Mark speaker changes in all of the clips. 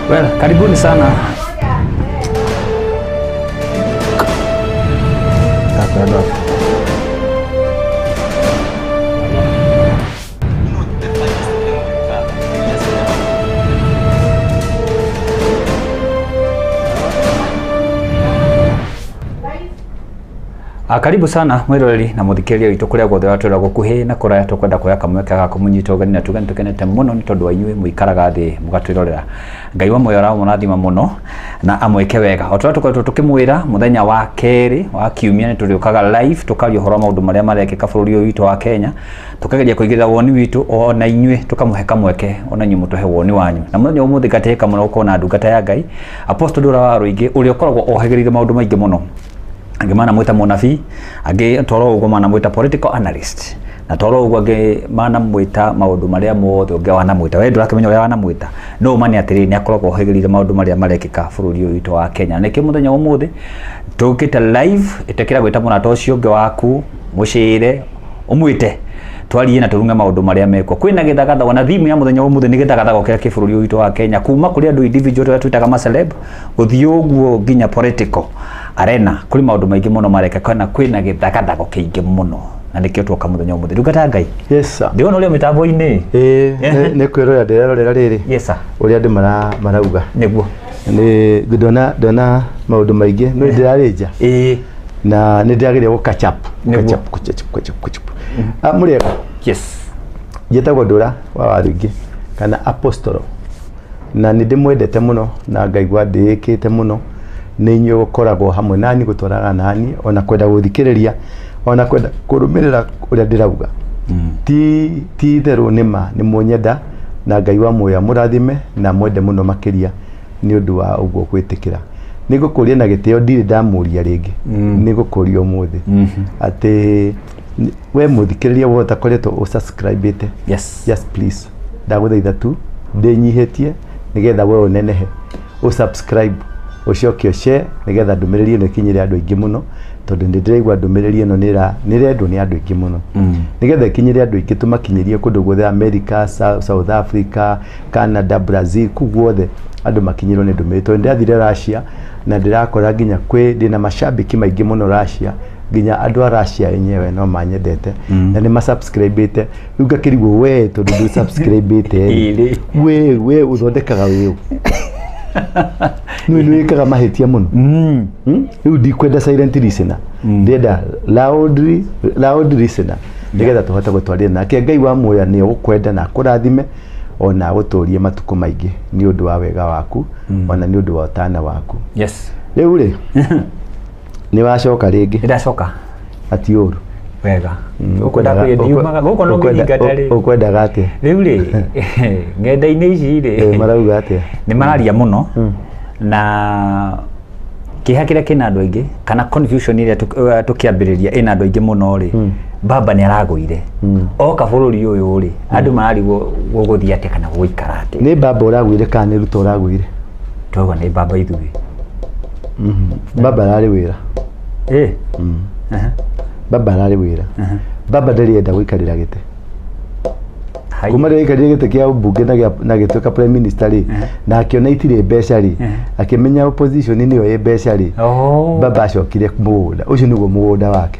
Speaker 1: Well, karibuni sana. Karibu sana mwiroreri na muthikiriria witũ kũrĩa guothe watwĩra gũkuhĩ na kũraya. Tũkwenda kuoya kamweke ga kũmũnyita ũgeni na tuge nĩtũkenete mũno nĩ tondũ wa inyuĩ mũikaraga thĩ mũgatwĩrorera. Ngai wa muoyo aramũrathima mũno na amwĩke wega. O ta ũrĩa tũkoretwo tũkĩmwĩra, mũthenya wa kerĩ wa kiumia nĩ tũrĩũkaga live tũkaria ũhoro wa maũndũ marĩa marekĩka bũrũri ũyũ witũ wa Kenya, tũkageria kũigĩrĩra woni witũ ona inyuĩ tũkamũhe kamweke ona inyuĩ mũtũhe woni wanyu. Na mũthenya ũmũthĩ ngatĩĩka mũno gũkorwo na ndungata ya Ngai, Apostle Ndũra wa Rũingĩ, ũrĩa ũkoragwo ohĩgĩrĩire maũndũ maingĩ mũno. Angĩ manamwĩta mũnabii, angĩ toro ũguo manamwĩta political analyst, na toro ũguo angĩ manamwĩta maũndũ marĩa mothe ũngĩ wanamwĩta. We ndũrakĩmenya ũrĩa wanamwĩta, no ũma nĩ atĩrĩrĩ, nĩ akoragwo ohĩgĩrĩire maũndũ marĩa marekĩka bũrũri ũyũ witũ wa Kenya. Nĩkĩo mũthenya wa ũmũthĩ tũkĩte live. Ĩtĩkĩra gwĩta mũrata ũcio ũngĩ waku, mũcĩre, ũmwĩte twarie na tũrunge maũndũ marĩa mekwo. Kwĩna gĩthagathago, na theme ya mũthenya wa ũmũthĩ nĩ gĩthagathago kĩrĩa kĩ bũrũri ũyũ witũ wa Kenya, kuma kũrĩ andũ individual arĩa twĩtaga maceleb, gũthiĩ ũguo nginya political arena. Kũrĩ maũndũ maingĩ mũno marekĩka na kwĩna gĩthagathago kĩingĩ mũno, na nĩkĩo tuoka mũthenya wa ũmũthĩ. Ndungata ya Ngai,
Speaker 2: Yes sir.
Speaker 1: ndĩrona ũrĩa mĩtambo-inĩ.
Speaker 2: Ĩĩ, nĩ kwĩrorera ndĩrerorera rĩrĩ
Speaker 1: Yes sir.
Speaker 2: ũrĩa andũ marauga.
Speaker 1: Nĩguo.
Speaker 2: Nĩ ndona maũndũ maingĩ no ndĩrarĩ nja na nĩ ndĩrageria gũ catch up.
Speaker 1: Nĩguo.
Speaker 2: Catch up, catch up, catch up, catch up. Ah, mũrĩega?
Speaker 1: Yes.
Speaker 2: Njĩtagwo Ndũra wa Waruingĩ kana Apostolo, na nĩ ndĩmwendete mũno na ngaigua ndĩĩkĩte mũno nĩ inyuĩ gũkoragwo hamwe nani, gũtwaraga nani, ona kwenda gũthikĩrĩria, ona kwenda kũrũmĩrĩra ũrĩa ndĩrauga. Ti itherũ, nĩ ma nĩ mũnyenda, na Ngai wa muoyo amũrathime na mwende mũno makĩria nĩ ũndũ wa ũguo gwĩtĩkĩra. Nĩ ngũkũria na gĩtĩo, ndirĩ ndamũria rĩngĩ, nĩ ngũkũria ũmũthĩ atĩ we mũthikĩrĩria wothe ũtakoretwo ũsubscribĩte, just please, ndagũthaitha tu, ndĩnyihĩtie nĩgetha we ũnenehe, ũsubscribe, ũcoke ũshare, nĩgetha ndũmĩrĩri ĩno ĩkinyĩre andũ aingĩ mũno, tondũ nĩ ndĩraigua ndũmĩrĩri ĩno nĩ ĩrendwo nĩ andũ aingĩ mũno. Nĩgetha ĩkinyĩre andũ aingĩ, tũmakinyĩrie kũndũ guothe, America, South Africa, Canada, Brazil, kũu guothe andũ makinyĩrwo nĩ ndũmĩrĩri, tondũ ndĩrathire Russia na ndĩrakora nginya kwĩ ndĩna macambĩki maingĩ mũno Russia, nginya andũ a Russia enyewe no manyendete na nĩ masubscribĩte. Rĩu ngakĩrigwo, we tondũ ndũ subscribĩte rĩ,
Speaker 1: Ĩrĩ.
Speaker 2: we ũthondekaga wĩũ nĩ nĩ wĩkaga mahĩtia mũno. Rĩu ndikwenda silent listener, ndĩrenda loud listener, nĩgetha tũhote gũtwarĩra nake. Ngai wa muoyo nĩ egũkwenda na akũrathime ona agũtũrie matukũ maingĩ nĩ ũndũ wa wega waku, ona nĩ ũndũ wa ũtana waku. Rĩu rĩ, nĩ wacoka rĩngĩ?
Speaker 1: Nĩndacoka.
Speaker 2: Ati ũru.
Speaker 1: Wega. Gũkũ ndakwĩra ndiumaga gũkũ, no ngĩthingata rĩ.
Speaker 2: Ũkwendaga atĩa?
Speaker 1: Rĩu rĩ, ng'enda-inĩ ici rĩ,
Speaker 2: Marauga atĩa?
Speaker 1: Nĩ mararia mũno, na kĩeha kĩrĩa kĩna andũ aingĩ kana confusion ĩrĩa tũkĩambĩrĩria ĩna andũ aingĩ mũno rĩ, baba nĩ aragũire oka bũrũri ũyũ rĩ, andũ mararigwo gũgũthiĩ atĩa kana gũgũikara atĩa.
Speaker 2: Nĩ baba ũragũire kana nĩ Ruto ũragũire?
Speaker 1: Twauga nĩ baba ithuĩ.
Speaker 2: Baba ararĩ wĩra. Baba ararĩ wĩra. Baba ndarĩ enda gũikarĩra gĩtĩ.
Speaker 1: Hai.
Speaker 2: Kuma rĩrĩa aikarire gĩtĩ kĩa ũmbunge na gĩtuĩka prime minister rĩ, na akĩona itirĩ mbeca rĩ, akĩmenya opposition nĩyo ĩ mbeca rĩ, baba acokire mũgũnda ũcio, nĩguo mũgũnda wake.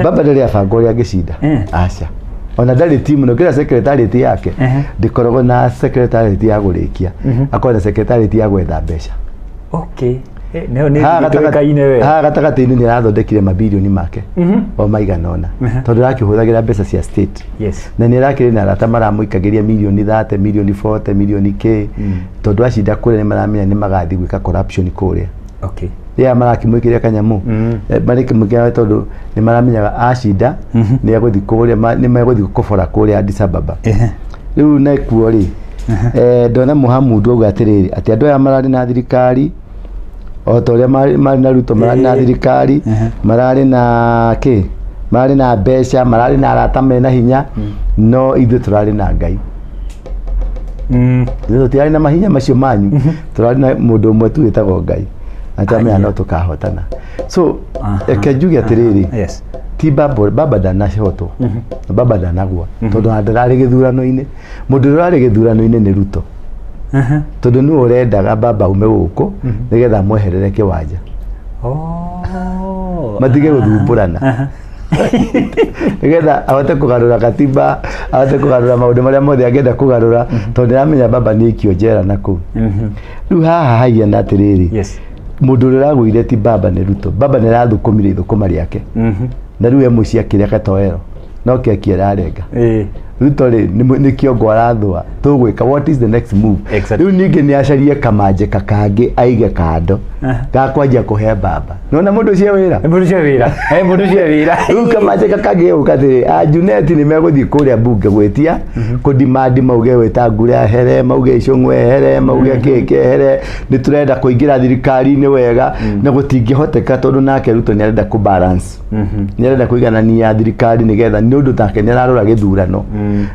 Speaker 2: Baba ndarĩ abanga ũrĩa angĩcinda. Aca, ona ndarĩ timu no kĩra secretariat yake ndĩkoragwo na secretariat ya gũrĩkia, akorwo na secretariat ya gwetha mbeca.
Speaker 1: Okay. Nayo nĩ
Speaker 2: Haha
Speaker 1: tũĩkaine we.
Speaker 2: Haha gatagatĩ-inĩ nĩ arathondekire mabirioni make o maigana ũna, tondũ arakĩhũthagĩra mbeca cia state na nĩ arakĩrĩ na arata maramũikagĩria mirioni 30, mirioni 40, mirioni k, tondũ acinda kũrĩa nĩ maramenya nĩ magathiĩ gwĩka corruption kũrĩa. Rĩrĩa marakĩmwĩkĩria kanyamũ, marakĩmwĩkĩra tondũ nĩ maramenyaga acinda nĩ egũthiĩ kũrĩa, nĩ megũthiĩ kũbora kũrĩa Addis Ababa. Rĩu nekuo rĩ, ndona Muhamudu auga atĩrĩrĩ, atĩ andũ aya mararĩ na thirikari o ta ũrĩa marĩ na Ruto, mararĩ na thirikari, mararĩ na kĩ, mararĩ na mbeca, mararĩ na arata mena hinya, no ithuĩ tũrarĩ na Ngai. Ithuĩ tũtirarĩ na mahinya macio manyu, tũrarĩ na mũndũ ũmwe tu wĩtagwo Ngai, na tũramenya no tũkahotana. So reke njuge atĩrĩrĩ, ti baba, baba ndanahotwo, baba ndanagwa, tondũ ona ndararĩ gĩthurano-inĩ. Mũndũ ũrĩa ũrarĩ gĩthurano-inĩ nĩ Ruto. Tondũ nĩwe ũrendaga baba ume gũkũ nĩgetha amweherere kĩwanja. Matige gũthumbũrana. Nĩgetha ahote kũgarũra katiba, ahote kũgarũra maũndũ marĩa mothe angĩenda kũgarũra, tondũ nĩaramenya baba nĩ aikio njera na kũu. Rĩu haha hahiana atĩrĩrĩ,
Speaker 1: Yes.
Speaker 2: mũndũ ũrĩa ũragũire ti baba nĩ Ruto. Baba nĩ arathũkũmire ithũkũma rĩake. Na rĩu e mũciĩ akĩrĩa gatoero no keki ararenga. Ruto rĩ nĩ kĩongo arathũa, tũgwĩka what is the next move?
Speaker 1: Exactly.
Speaker 2: Rĩu ningĩ nĩ acarie kamanjĩka kangĩ aige kando ga kwanjia kũhe baba. Nĩwona mũndũ ũcio wĩra?
Speaker 1: Mũndũ ũcio wĩra. Mũndũ ũcio wĩra.
Speaker 2: Rĩu kamanjĩka kangĩ gũka atĩrĩ, Anjuneti nĩ megũthiĩ kũrĩa mbunge gwĩtia kũdimandi mauge Wetangula ehere, mauge Icũng'wa ehere, mauge kĩĩ kĩehere, nĩ tũrenda kũingĩra thirikari-inĩ wega, na gũtingĩhoteka tondũ nake Ruto nĩ arenda kũ balance. Nĩ arenda kũiganania thirikari nĩgetha nĩ ũndũ take nĩ ararora gĩthurano.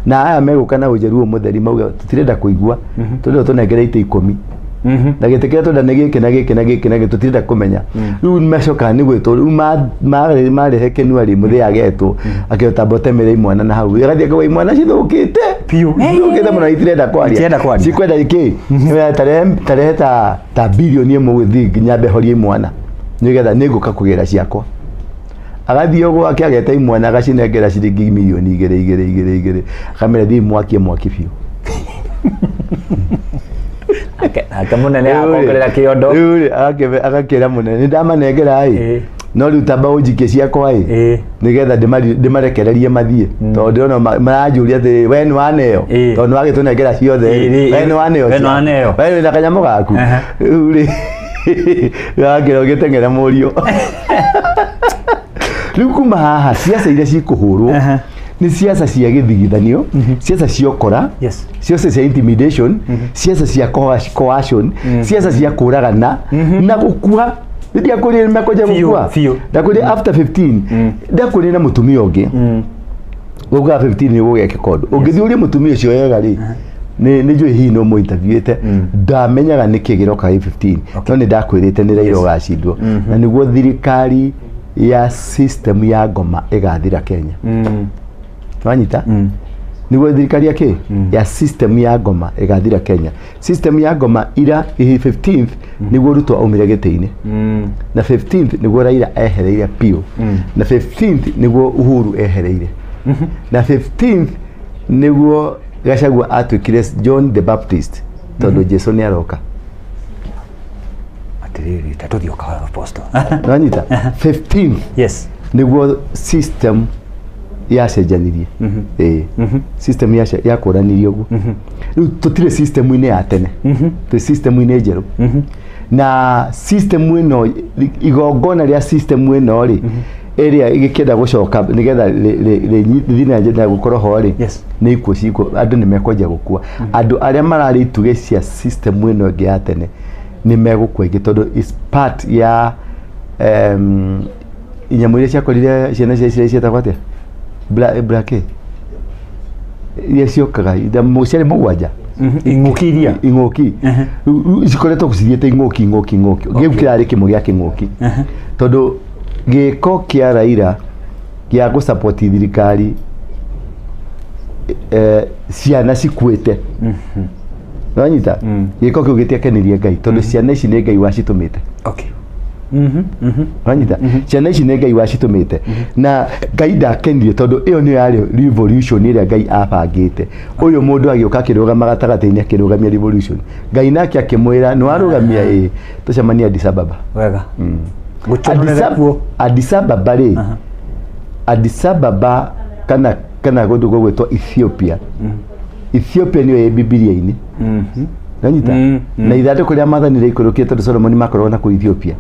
Speaker 2: Na aya megũka na ũnjaruo mũtheri mauge tũtirenda kũigua, tondũ tũnengere itĩ 10. Na gĩtĩ kĩrĩa twenda nĩ gĩkĩ na gĩkĩ na gĩkĩ na gĩkĩ, tũtirenda kũmenya. Rĩu macokaga nĩ gwĩtwo, rĩu marehe Kĩnua rĩ, mũthĩ agetwo, akĩhota mbotemere imwana na hau. Agathiĩ akauga imwana cithũkĩte.
Speaker 1: Biũ.
Speaker 2: Cithũkĩte mũno itirenda kwaria.
Speaker 1: Itirenda kwaria.
Speaker 2: Cikwenda kĩ? Tarehe ta bilioni ĩmwe gũthiĩ nginya mbehorie imwana. Nĩgetha nĩngũka kũgĩra ciakwa. Agathiĩ ũguo akĩageta imwana agacinengera ciringi milioni igĩrĩ igĩrĩ igĩrĩ igĩrĩ. Akamera thiĩ mwakie mwaki biũ.
Speaker 1: Ake mũnene akongerera kĩondo.
Speaker 2: Rĩu rĩ, agakĩra mũnene nĩ ndamanengera ĩ. No rĩu tamba ũnjikie ciakwa ĩ. Nĩgetha ndĩmarekererie mathiĩ. Tondũ ndĩrona maranjũria atĩrĩ, we nĩ waneo. Tondũ nĩ wagĩtũnengera ciothe ĩ. We nĩ waneo.
Speaker 1: We nĩ waneo.
Speaker 2: We wĩna kanyamũ gaku. Rĩu rĩ, agakĩra ũgĩteng'era mũriũ. Rĩu kuma haha ciaca iria cikũhũrwo nĩ ciaca cia gĩthigithanio, ciaca cia ũkora, ciaca cia intimidation, ciaca cia coercion, ciaca cia kũragana na gũkua. Ndiakwĩrire nĩmekwenja gũkua. Ndakwĩrire after 15, ndakwĩrire na mũtumia ũngĩ. Gũka 15 nĩ gũgekĩka ũndũ. Ũngĩthiĩ ũrie mũtumia ũcio wega rĩ, nĩ njũĩ hihi no mũinterviewĩte, ndamenyaga nĩkĩ gĩroka 15, no nĩ ndakwĩrĩte nĩ Raila ũgacindwo. Na nĩguo thirikari ya system ya ngoma ĩgathira Kenya. Wanyita? Nĩguo thirikari ya kĩ? Ya system ya ngoma ĩgathira Kenya. System ya ngoma ira 15th nĩguo Ruto aumire gĩtĩ-inĩ. Na 15th nĩguo Raila ehereire biũ. Na 15th nĩguo Uhuru ehereire. Na 15th nĩguo Gachagua atuĩkire John the Baptist tondũ Jesu nĩ aroka.
Speaker 1: Atĩrĩrĩ, ta tũthiĩ ũkahoya apostle.
Speaker 2: Wanyita? 15th
Speaker 1: Yes.
Speaker 2: nĩguo system yacenjanirie. System yakũranirie ũguo. Rĩu tũtirĩ system-inĩ ya tene. Twĩ system-inĩ njerũ. Na system ĩno, igongona rĩa system ĩno rĩ, ĩrĩa ĩgĩkĩenda gũcoka nĩgetha rĩthiĩ na njĩra gũkorwo ho rĩ, nĩ ikuũ cikuũ, andũ nĩ mekwanjia gũkua. Andũ arĩa mararĩ itugĩ cia system ĩno ĩngĩ ya tene nĩ megũkua ingĩ tondũ is part ya nyamũ iria ciakorire ciana cia Isiraeli cietagwo atĩa? Black iria ciokaga ciarĩ mũgwanja.
Speaker 1: Ing'ũki iria.
Speaker 2: Ing'ũki. Cikoretwo cithiĩte ing'ũki ing'ũki ing'ũki. Gĩu kĩrarĩ kĩmwe gĩa kĩng'ũki. Tondũ gĩko kĩa Raila gĩa gũsupport thirikari ciana cikuĩte. Nĩwanyita? Gĩko kĩu gĩtiakenirie Ngai tondũ ciana ici nĩ Ngai wacitũmĩte.
Speaker 1: Okay.
Speaker 2: Wanyita? Ciana ici nĩ Ngai wacitũmĩte. Na Ngai ndakenire tondũ ĩyo nĩyo yarĩ revolution ĩrĩa Ngai abangĩte. Ũyũ mũndũ agĩũka akĩrũgama gatagatĩ-inĩ akĩrũgamia revolution. Ngai nake akĩmwĩra nĩ warũgamia ĩ, tũcemanie Addis Ababa.
Speaker 1: Wega. Gũconora kuo.
Speaker 2: Addis Ababa rĩ, Addis Ababa kana kũndũ gũgwĩtwo Ethiopia. Ethiopia nĩyo ĩ Bibilia-inĩ. Nanyita? Na ithandũkũ rĩa maathani rĩikũrũkire tondũ Solomon makoragwo na kũu Ethiopia.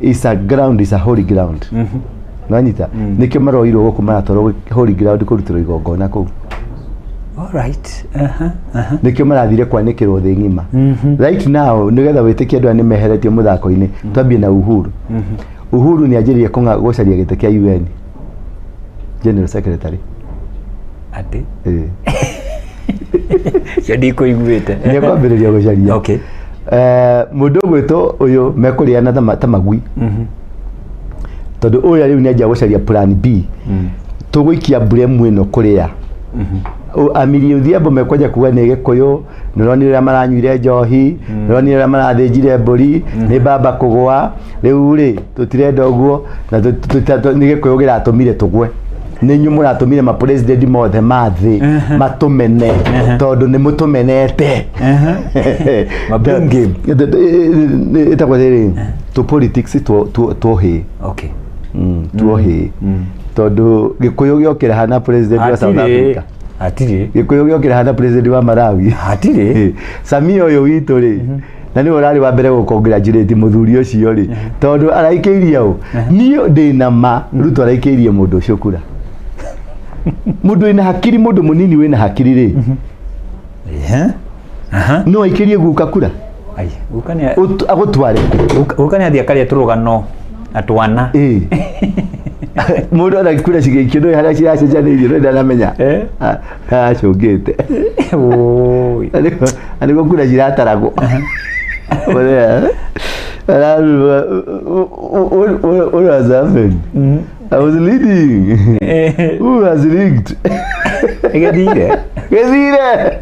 Speaker 2: It's a ground, it's a holy ground. Nanyita? Nĩkĩo maroirwo gũkũ maratwarwo holy ground kũrutĩrwo igongona kũu.
Speaker 1: All right.
Speaker 2: Nĩkĩo marathire kwanĩkĩrwo thĩ ng'ima. Right now nĩgetha wĩtĩkie andũ aya nĩmeheretio mũthako-inĩ, twambie na Uhuru. Uhuru nĩ anjĩrĩirie gũcaria gĩtĩ kĩa UN General Secretary.
Speaker 1: Atĩ? Cio ndikũiguĩte.
Speaker 2: Nĩ ekwambĩrĩria gũcaria.
Speaker 1: Okay.
Speaker 2: Mũndũ ũgwĩtwo ũyũ mekũrĩana ta magui. Tondũ ũrĩa rĩu nĩ anjia gũcaria plan B. Tũgũikia blame ĩno kũrĩa. Amiri Odhiambo mekwanja kuga nĩ Gĩkũyũ, nĩũronire ũrĩa maranyuire njohi, nĩũronire ũrĩa marathĩnjire mbũri, nĩ baba kũgũa, rĩu rĩ tũtirenda ũguo na nĩ Gĩkũyũ kĩratũmire tũgwe. Nĩ inyuĩ mũratũmire ma president mothe ma thĩ matũmene tondũ nĩ mũtũmenete.
Speaker 1: Ma blame game.
Speaker 2: Ĩtagwo rĩrĩ tũ politics tũhĩ.
Speaker 1: Okay.
Speaker 2: Tuohĩ tondũ Gĩkũyũ gĩokĩra hana president wa South Africa,
Speaker 1: Hatirĩ.
Speaker 2: Gĩkũyũ gĩokĩra hana president wa Malawi.
Speaker 1: Hatirĩ.
Speaker 2: Samia ũyũ witũ rĩ, na nĩwe ũrarĩ wa mbere gũcongratulate mũthuri ũcio rĩ, tondũ araikĩirie ũ, niĩ ndĩna ma Ruto araikĩirie mũndũ ũcio kura, mũndũ wĩna hakiri, mũndũ mũnini wĩna hakiri rĩ.
Speaker 1: Ehe. Aha.
Speaker 2: No aikĩrie guka kura.
Speaker 1: Ai, guka nĩ
Speaker 2: Agũtware kũ?
Speaker 1: Guka nĩ athiĩ akarĩa tũrũgano na twana.
Speaker 2: Ĩĩ, mũndũ ona kura cigĩikio ndũĩ harĩa ciracenjanĩirio, ndũĩ ndanamenya. Acũngĩte.
Speaker 1: Oi.
Speaker 2: Na nĩguo kura cirataragwo. What has happened? I was leading. Who has rigged?
Speaker 1: Ĩgĩthire.
Speaker 2: Gĩthire.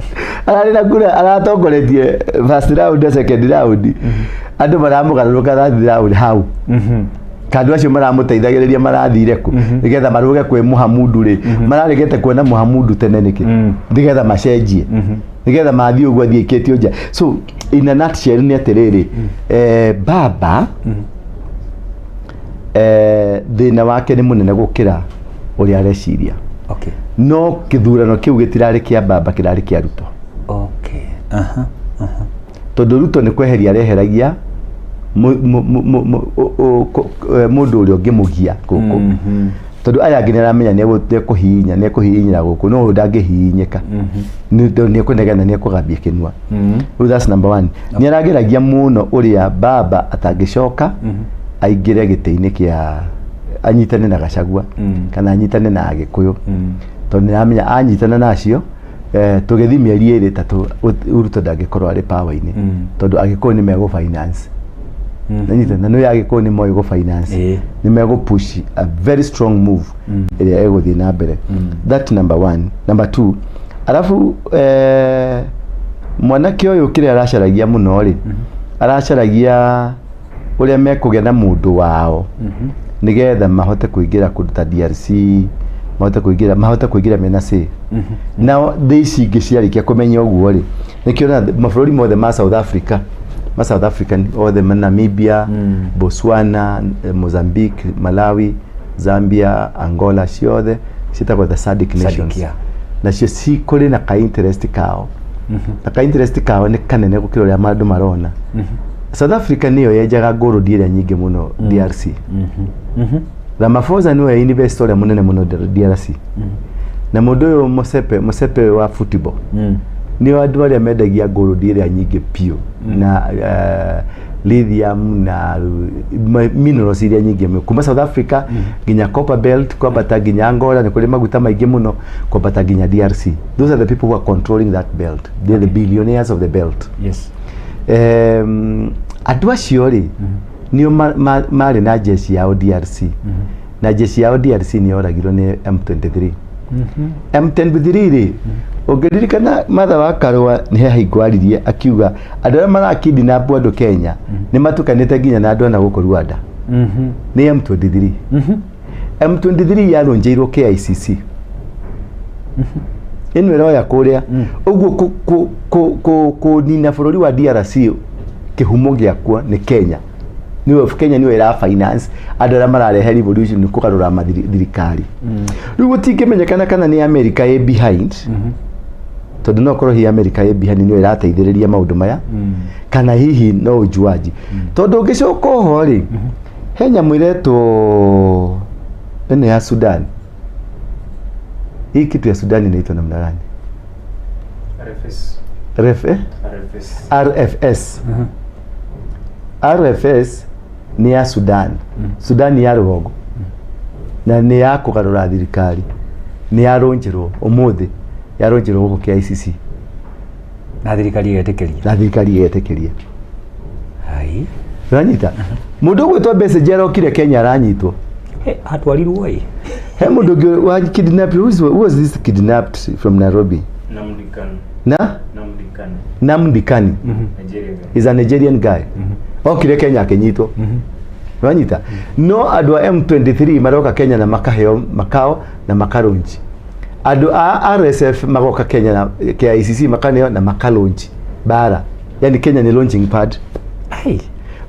Speaker 2: Ararĩ na kura, aratongoretie first round na second round. Andũ maramũgarũrũka third round hau. Kandũ acio maramũteithagĩrĩria marathire kũ nĩgetha marũge kwĩ Muhamudu rĩ, mararegete kuona Muhamudu tene nĩkĩ, nĩgetha macenjie, nĩgetha mathiĩ ũguo athiĩ ikĩtio nja. So in a nutshell nĩ atĩrĩrĩ, baba, thĩna wake nĩ mũnene gũkĩra ũrĩa areciria. No kĩthurano kĩu gĩtirarĩ kĩa baba, kĩrarĩ kĩa Ruto.
Speaker 1: Okay. Aha.
Speaker 2: Tondũ Ruto nĩ kweheria areheragia mũndũ ũrĩa ũngĩmũgia gũkũ, tondũ aya angĩ nĩaramenya nĩekũhihinya, nĩekũhihinyĩra gũkũ, no ũyũ ndangĩhihinyĩka nĩ tondũ nĩekũnegena, nĩekũgambia kĩnua. Rĩu that's number one. Nĩ arageragia mũno ũrĩa baba atangĩcoka aingĩre gĩtĩ-inĩ kĩa anyitane na Gachagua kana anyitane na Agĩkũyũ, tondũ nĩaramenya anyitana nacio, tũgĩthiĩ mĩeri ĩrĩ ĩtatũ Ruto ndangĩkorwo arĩ power-inĩ, tondũ Agĩkũyũ nĩ megũ finance. Nanyita na nĩ Agĩkũyũ nĩ moĩ gũ finance, nĩ megũ push a very strong move ĩrĩa ĩgũthiĩ na mbere. That number one. Number two, arabu mwanake ũyũ kĩrĩa aracaragia mũno rĩ, aracaragia ũrĩa mekũgĩa na mũndũ wao nĩgetha mahote kũingĩra kũndũ ta DRC, mahote kũingĩra mena say. Nao thĩ ici ingĩ ciarĩkia kũmenya ũguo rĩ, nĩkĩo na mabũrũri mothe ma South Africa, ma South African othe, ma Namibia, Botswana, Mozambique, Malawi, Zambia, Angola, ciothe ciĩtagwo the SADC nations.
Speaker 1: Yeah.
Speaker 2: Nacio ci kũrĩ na ka interest kao, na ka interest kao nĩ kanene gũkĩra ũrĩa andũ marona. South Africa nĩyo yenjaga gold ĩrĩa nyingĩ mũno DRC. Ramaphosa nĩwe investor ũrĩa mũnene mũno DRC, na mũndũ ũyũ Motsepe, Motsepe wa football, nĩo andũ arĩa mendagia gold ĩrĩa nyingĩ biũ na lithium na minerals iria nyingĩ mũno kuma South Africa nginya Copper Belt, kwambata nginya Angola nĩ kũrĩ maguta maingĩ mũno, kwambata nginya DRC. Those are the people who are controlling that belt. They're the billionaires of the belt. Andũ acio rĩ, nĩo marĩ na jeshi yao DRC, na jeshi yao DRC nĩ yoragirwo nĩ M23. M23 rĩ, ũngĩririkana Martha wa Karũa nĩ he hingo aririe akiuga andũ arĩa marakidnap andũ Kenya nĩ matukanĩte nginya na andũ ana gũkũ Rwanda, nĩ M23. M23 yarũnjĩirwo KICC, ĩno ĩroya kũrĩa ũguo kũnina bũrũri wa DRC, kĩhumo gĩakuo nĩ Kenya. Nĩwe Kenya nĩwe ĩra finance andũ arĩa mararehe revolution kũgarũra thirikari. Rĩu gũtingĩmenyekana kana nĩ America ĩ behind, tondũ no korwo hihi America ĩ behind, nĩyo ĩrateithĩrĩria maũndũ maya, kana hihi no ujuaji, tondũ ũngĩcoka oho rĩ, he nyamũ ĩretwo ĩno ya Sudan. Hii kitu ya Sudan inaitwa namna gani?
Speaker 3: RFS.
Speaker 2: RF, eh?
Speaker 3: RFS.
Speaker 2: RFS. RFS nĩ ya Sudan, Sudan ya rũgongo, na nĩ ya kũgarũra thirikari, nĩ yarũnjĩrwo ũmũthĩ, yarũnjĩrwo gũkũ KICC.
Speaker 1: Na thirikari ĩgetĩkĩria.
Speaker 2: Na thirikari ĩgetĩkĩria.
Speaker 1: Hai.
Speaker 2: Ũranyita, mũndũ ũgwĩtwo Besigye arokire Kenya aranyitwo.
Speaker 1: Atwarirwo ĩ.
Speaker 2: He mũndũ ũngĩ wa kidnapped. Who was this kidnapped from Nairobi?
Speaker 3: Nnamdi Kanu.
Speaker 2: Na
Speaker 3: Nnamdi Kanu.
Speaker 2: Nnamdi Kanu.
Speaker 3: Nigeria guy.
Speaker 2: Is a Nigerian guy. Okire Kenya akinyitwo. Wanyita no andũ a M23 maroka Kenya na makaheo makao na makarunji. Andũ a RSF magoka Kenya na KICC makaneo na makalunji bara, yani Kenya ni launching pad.
Speaker 1: Ai.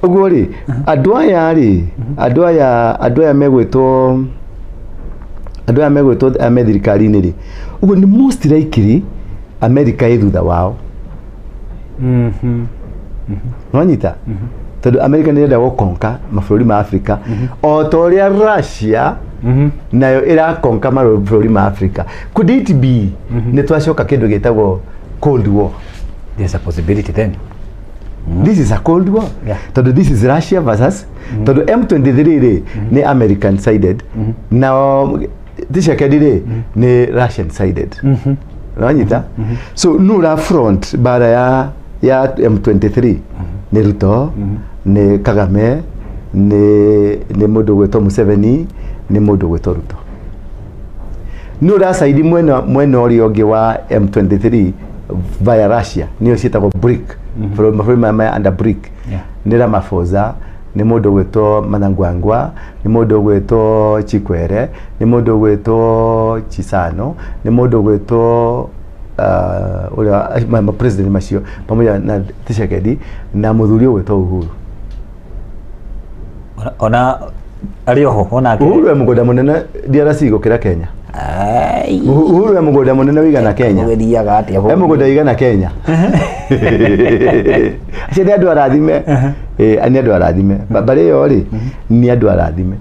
Speaker 2: Ũguo rĩ, andũ aya rĩ, andũ aya megwĩtwo aya me thirikari-inĩ rĩ, ũguo nĩ most likely America ĩ thutha wao. Nwanyita, tondũ America nĩ ĩrenda gũkonka mabũrũri ma Africa o ta ũrĩa Russia nayo ĩrakonka mabũrũri ma Africa. Could it be nĩ twacoka kĩndũ gĩtagwo Cold War?
Speaker 1: There's a possibility then.
Speaker 2: This is a Cold War. Tondũ this is Russia versus, tondũ M23 rĩ nĩ American sided, nao Tshisekedi rĩ nĩ Russian sided. Nwanyita, so nura front bara ya M23 nĩ Ruto, nĩ Kagame, nĩ mũndũ gwĩtwo Museveni, nĩ mũndũ gwĩtwo Ruto. Nĩ ũracaidi mwena ũrĩa ũngĩ wa M23 via Russia, nĩyo ciĩtagwo BRIC, mabũrũri maya maya under BRIC. Nĩ Ramaphosa, nĩ mũndũ gwĩtwo Mnangagwa, nĩ mũndũ gwĩtwo Chikwere, nĩ mũndũ gwĩtwo Chisano, nĩ mũndũ gwĩtwo ũrĩa ma president macio pamoja na Tshisekedi na mũthuri ũgwĩtwo Uhuru.
Speaker 1: Ona arĩ oho onake.
Speaker 2: Uhuru e mũgũnda mũnene DRC gũkĩra Kenya.
Speaker 1: Ai.
Speaker 2: Uhuru e mũgũnda mũnene wĩigana Kenya.
Speaker 1: Ũgĩthiaga atĩa?
Speaker 2: E mũgũnda wĩigana Kenya. Acio nĩ andũ arathime. Ĩ, nĩ andũ arathime. Mbarĩ ĩyo rĩ, nĩ andũ arathime.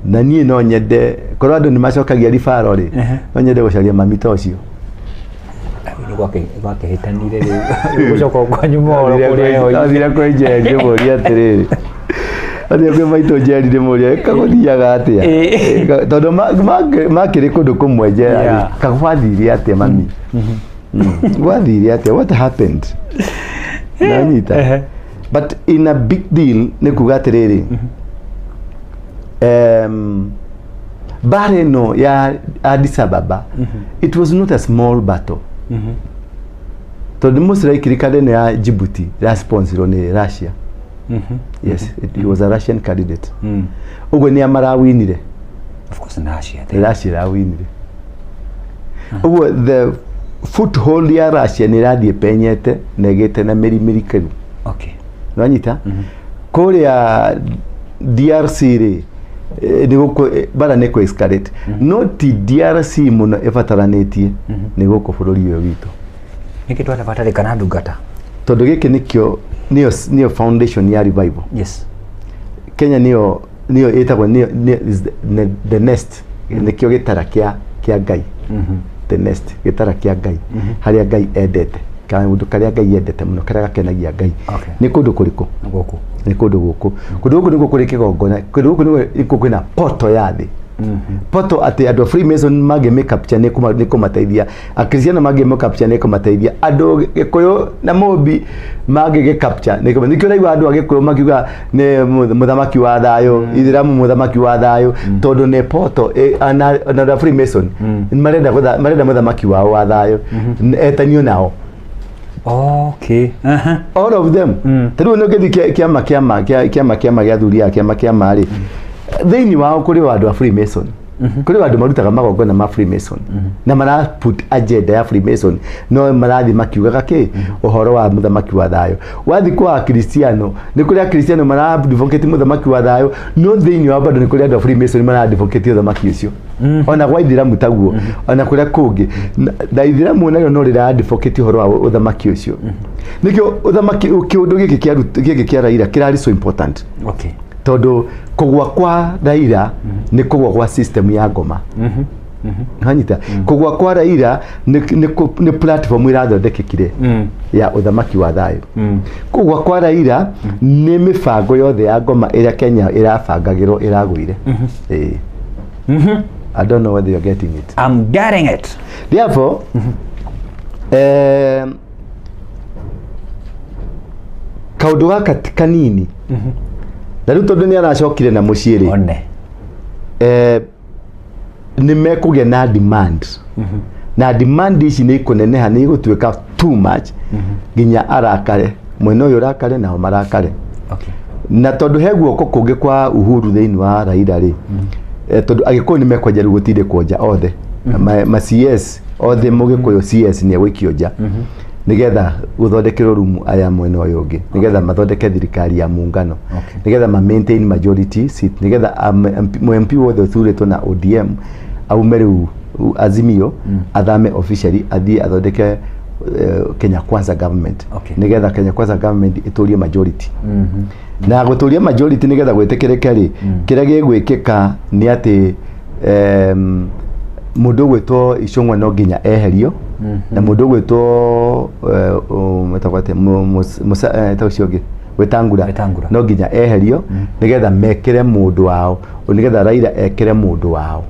Speaker 2: Na niĩ no nyende korwo andũ nĩ macokagia ribaro rĩ, no nyende gũcaria mami ta ũcio.
Speaker 1: Gwakĩhĩtanire rĩu gũcoka kwanyu mohoro kũrĩa yoire.
Speaker 2: Athire kwĩ Njeri ndĩmũrie atĩrĩrĩ, athire kwĩ maitũ Njeri ndĩmũrie kagũthiaga atĩa. Tondũ makĩrĩ kũndũ kũmwe njera rĩ, kagwathire atĩa mami? Gwathire atĩa? What happened? Nanyita. But in a big deal nĩ kuga atĩrĩrĩ, mbara ĩno ya Addis Ababa, it was not a small battle, tondũ most likely kanda ĩno ya Djibouti ĩrasponsorirwo nĩ Russia. Yes, he was a Russian candidate. Ũguo nĩ amarawinire.
Speaker 1: Of course na Russia.
Speaker 2: Russia ĩrawinire. Ũguo the foothold ya Russia nĩ ĩrathiĩ penyete na ĩgĩte na mĩri mĩrikĩru. Nĩwanyita, kũrĩa DRC rĩ, nĩ gũkũ bara nĩ kũ escalate, no ti DRC mũno ĩbataranĩtie, nĩ gũkũ bũrũri ũyũ witũ.
Speaker 1: Nĩkĩ twanabatarĩkana ndungata?
Speaker 2: Tondũ gĩkĩ nĩkĩo nĩyo foundation ya revival. Kenya nĩyo ĩtagwo nĩyo is the nest, nĩkĩo gĩtara kĩa Ngai. The nest, gĩtara kĩa Ngai, harĩa Ngai endete, kaũndũ karĩa Ngai endete mũno, karĩa gakenagia Ngai. Nĩ kũndũ kũrĩkũ?
Speaker 1: Gũkũ.
Speaker 2: Nĩ kũndũ gũkũ. Kũndũ gũkũ nĩkuo kũrĩ kĩgongona. Kũndũ gũkũ nĩkuo kwĩna poto ya thĩ, poto atĩ andũ a Freemason mangĩmĩcapture nĩ kũmateithia, akristiano mangĩmĩcapture nĩ kũmateithia, andũ Gĩkũyũ na Mũmbi mangĩgĩcapture nĩkĩo ũraigua andũ a Gĩkũyũ makiuga nĩ mũthamaki wa thayũ, Ithĩramu mũthamaki wa thayũ, tondũ nĩ poto ona andũ a Freemason marenda mũthamaki wao wa thayũ etanio nao. All of them. Ta rĩu nĩ ũngĩthiĩ kĩama gĩa athuri a kĩama rĩ, thĩinĩ wao kũrĩ o andũ a Freemason, kũrĩ andũ marutaga magongona ma Freemason na mara put agenda ya Freemason, no marathiĩ makiugaga kĩ ũhoro wa mũthamaki wa thayũ. Wathiĩ kwa akristiano, nĩ kũrĩ akristiano mara advocate mũthamaki wa thayũ, no thĩinĩ wao bado nĩ kũrĩ andũ a Freemason mara advocate ũthamaki ũcio. Ona gwa ithiramu taguo, ona kũrĩa kũngĩ. Na ithiramu narĩo no rĩra advocate ũhoro wa ũthamaki ũcio. Nĩkĩo ũthamaki, kĩũndũ gĩkĩ kĩa gĩkĩ kĩa Raila kĩrarĩ so important, tondũ kũgwa kwa Raila nĩ kũgwa kwa system ya ngoma. Nĩwanyita, kũgwa kwa Raila nĩ platform ĩrathondekekire ya ũthamaki wa thayũ. Kũgwa kwa Raila nĩ mĩbango yothe ya ngoma ĩrĩa Kenya ĩrabangagĩrwo ĩragũire. Ĩĩ. I don't know whether you're getting it.
Speaker 1: I'm getting it.
Speaker 2: Therefore, kaũndũ gaka ti kanini, na rĩu tondũ nĩ aracokire na mũciĩ rĩ,
Speaker 1: One.
Speaker 2: Nĩ mekũgĩa na demand, na demand ici nĩ ikũneneha, nĩ igũtuĩka too much nginya arakare mwena ũyũ, ũrakare nao marakare. Na tondũ he guoko kũngĩ kwa Uhuru thĩinĩ wa Raila rĩ, tondũ Agĩkũyũ nĩ mekwenja rĩu gũtindĩkwo nja othe, ma CS othe, Mũgĩkũyũ CS nĩ egũikio nja nĩgetha gũthondekerwo rumu aya mwena ũyũ ũngĩ, nĩgetha mathondeke thirikari ya muungano, nĩgetha ma maintain majority seat, nĩgetha MP wothe ũthurĩtwo na ODM aume rĩu Azimio, athame officially, athiĩ athondeke Kenya Kwanza government, nĩgetha Kenya Kwanza government ĩtũrie majority. Na gũtũria majority nĩgetha gwĩtĩkĩrĩke rĩ, kĩrĩa gĩgwĩkĩka nĩ atĩ mũndũ ũgwĩtwo Icũng'wa no nginya eherio, na mũndũ ũgwĩtwo etagwo atĩa, etagwo ũcio ũngĩ, Wetangula.
Speaker 1: Wetangula.
Speaker 2: No nginya eherio nĩgetha mekĩre mũndũ wao, nĩgetha Raila ekĩre mũndũ wao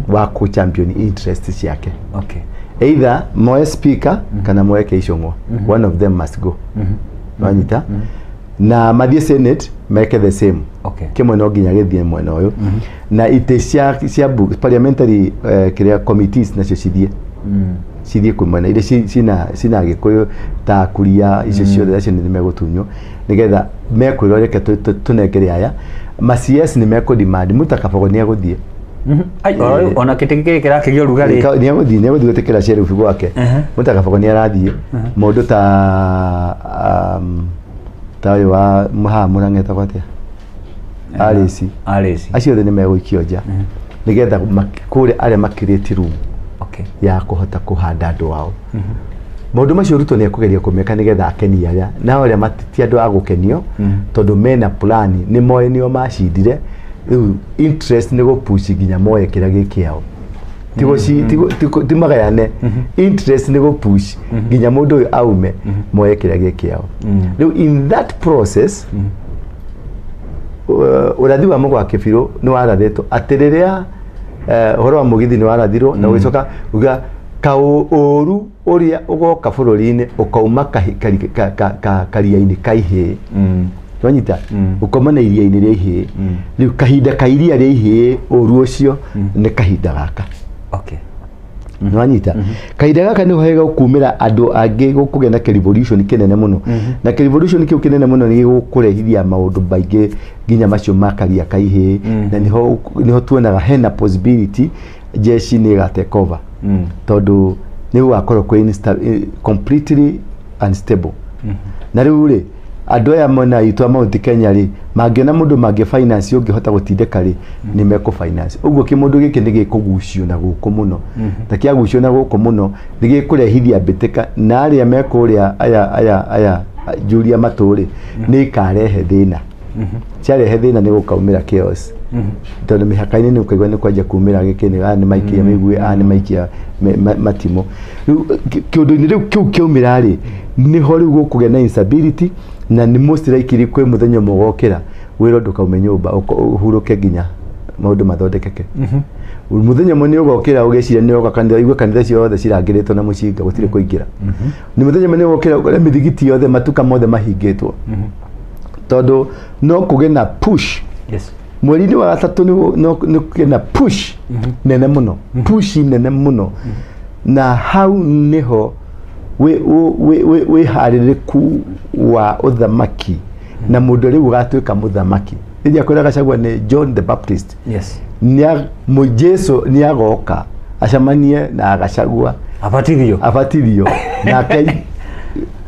Speaker 2: wa kũ champion interest ciake. Either moe speaker kana moe Icũng'wa, one of them must go. Wanyita? Na mathiĩ Senate meke the same. Kĩmwe no nginya gĩthiĩ mwena ũyũ, na itĩ cia parliamentary kĩrĩa committees nacio cithiĩ cithiĩ kwĩ mwena iria cina Gĩkũyũ ta Kuria, icio ciothe acio nĩ megũtunywo nĩgetha mekwĩrwo reke tũnengere aya ma CS. Nĩ mekũ demand Muta Kabogo nĩ egũthiĩ.
Speaker 1: Ai, ona kĩtĩ gĩkĩ kĩrakĩgĩa ũrugarĩ.
Speaker 2: Nĩ egũthiĩ gwĩtĩkĩra sheriff gwake. Muta Kabogo nĩ arathiĩ. Mũndũ ta ũyũ wa haha Mũrang'a etagwo atĩa, Alice.
Speaker 1: Alice.
Speaker 2: Acio othe nĩ megũikio nja nĩgetha kũrĩa arĩa makirĩti room ya kũhota kũhanda andũ ao. Maũndũ macio Ruto nĩ ekũgeria kũmeka nĩgetha akenie arĩa nao arĩa ti andũ a gũkenio, tondũ mena plani, nĩ moĩ nĩo macindire. Rĩu interest nĩ gũpush nginya moe kĩrĩa gĩ kĩao, ti magayane. Interest nĩ gũpush nginya mũndũ ũyũ aume, moe kĩrĩa gĩ kĩao. Rĩu in that process, ũrathi wa Mũgwa Kĩbirũ nĩ warathĩtwo atĩ rĩrĩa ũhoro wa mũgithi nĩ warathirwo na ũgĩcoka uga kaũru ũrĩa ũgoka bũrũri-inĩ ũkauma karia-inĩ ka ihĩĩ. Wanyita? Ũkauma na iria-inĩ rĩa ihĩĩ. Rĩu kahinda ka iria rĩa ihĩĩ, ũru ũcio nĩ kahinda gaka. Nĩwanyita? Kahinda gaka nĩho hegũkumĩra andũ angĩ, gũkũgĩa na revolution kĩnene mũno, na revolution kĩu kĩnene mũno nĩ gĩgũkũrehithia maũndũ maingĩ nginya macio ma karia ka ihĩĩ. Na nĩho tuonaga hena possibility jeshi nĩ ĩga take over, tondũ nĩ gũgakorwo kwĩ completely unstable. Na rĩu rĩ, andũ aya mwena witũ a Mount Kenya rĩ, mangĩona mũndũ mangĩ finance ũngĩhota gũtindĩka rĩ, nĩ mekũ finance ũguo. Kĩmũndũ gĩkĩ nĩ gĩkũgucio na gũkũ mũno, na kĩagucio na gũkũ mũno nĩ gĩkũrehithia mbĩtĩka, na arĩa mekũrĩa aya Julia Matũ rĩ, nĩ ikarehe thĩna. Ciarehe thĩna nĩ gũkaumĩra chaos, tondũ mĩhaka-inĩ nĩ ũkaigua nĩ kwanjia kumĩra gĩkĩ, nĩ aya nĩ maikia mĩguĩ, aya nĩ maikia matimũ. Rĩu kĩũndũ-inĩ rĩu kĩu kĩaumĩra rĩ, nĩho rĩu gũkũgĩa na instability, na nĩ most likely kwĩ mũthenya ũmwe ũgokĩra wĩrwo ndũkaume nyũmba, ũhurũke nginya maũndũ mathondekeke. Mũthenya ũmwe nĩ ũgokĩra ũgĩciria nĩ ũgoka kanitha, ũigue kanitha ciothe cirangĩrĩtwo na mũcinga, gũtirĩ kũingĩra. Nĩ mũthenya ũmwe nĩ ũgokĩra ũkore mĩthigiti yothe, matuka mothe mahingĩtwo, tondũ no kũgĩe na push. Mweri-inĩ wa gatatũ no nĩ kũgĩe na push nene mũno, push nene mũno, na hau nĩho wĩharĩrĩku wa ũthamaki na mũndũ rĩu ũgatuĩka mũthamaki. Rĩrĩa kwĩra Gachagua nĩ John the Baptist. Jesu nĩ agoka acemanie na Gachagua.
Speaker 1: Abatithio.
Speaker 2: Abatithio nake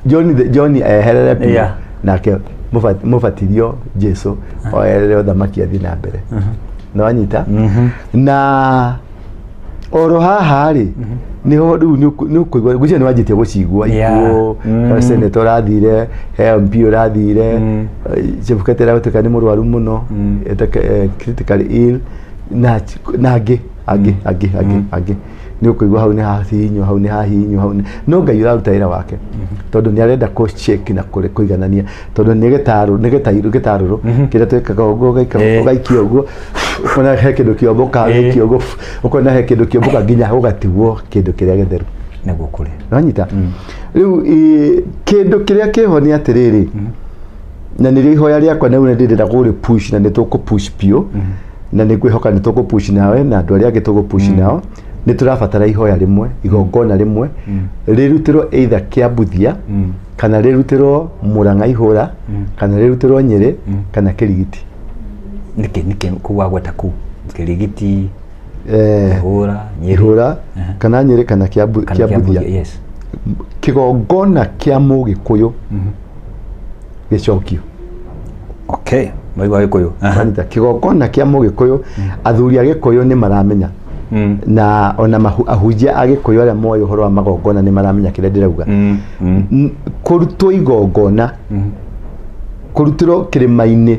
Speaker 2: John eherere biũ. Nake mũbatithio Jesu oerere ũthamaki athiĩ na mbere. Na wanyita? Na oro haha rĩ, niho rĩu nĩ ũkũigua ngwĩciria nĩ wanjĩtie gũcigua ikuũ. He senator ũrathire, he MP ũrathire, Chebukati aratuĩka nĩ mũrwaru mũno, critically ill, na angĩ angĩ angĩ angĩ angĩ. Nĩ ũkũigua hau nĩ hahihinywo, hau nĩ hahihinywo, hau nĩ no Ngai ũraruta wĩra wake, tondũ nĩ arenda kũ shake na kũiganania, tondũ nĩ gĩtarũ, nĩ gĩtairũ, gĩtarũrũ kĩrĩa twĩkaga ũguo, ũgaikia ũguo, ũkona he kĩndũ kĩombũka, ũgaikia ũguo, ũkona he kĩndũ kĩombũka, nginya gũgatigwo kĩndũ kĩrĩa gĩtheru.
Speaker 1: Nĩguo kũrĩ.
Speaker 2: Wanyita? Rĩu kĩndũ kĩrĩa kĩho nĩ atĩrĩrĩ, na nĩrĩo ihoya rĩakwa, na rĩu nĩ ndĩrenda kũrĩ push, na nĩ tũkũ push biũ. Na nĩ ngwĩhoka nĩ tũgũpush nawe na andũ arĩa angĩ tũgũpush nao. Nĩ tũrabatara ihoya rĩmwe, igongona rĩmwe rĩrutĩrwo either Kĩambuthia, kana rĩrutĩrwo Mũrang'a ihũra, kana rĩrutĩrwo Nyĩrĩ, kana Kĩrigiti.
Speaker 1: Nĩkĩ kũu wagweta kũu Kĩrigiti, Ihũra, Nyĩrĩ?
Speaker 2: Ihũra kana Nyĩrĩ kana
Speaker 1: Kana
Speaker 2: Kĩambuthia.
Speaker 1: Yes.
Speaker 2: Kĩgongona kĩa Mũgĩkũyũ gĩcokio.
Speaker 1: Okay, maigua Gĩkũyũ.
Speaker 2: Wanyita? Kĩgongona kĩa Mũgĩkũyũ, athuri a Gĩkũyũ nĩ maramenya, na ona ahunjia a Gĩkũyũ arĩa moĩ ũhoro wa magongona nĩ maramenya kĩrĩa ndĩrauga. Kũrutwo igongona, kũrutĩrwo kĩrĩma-inĩ,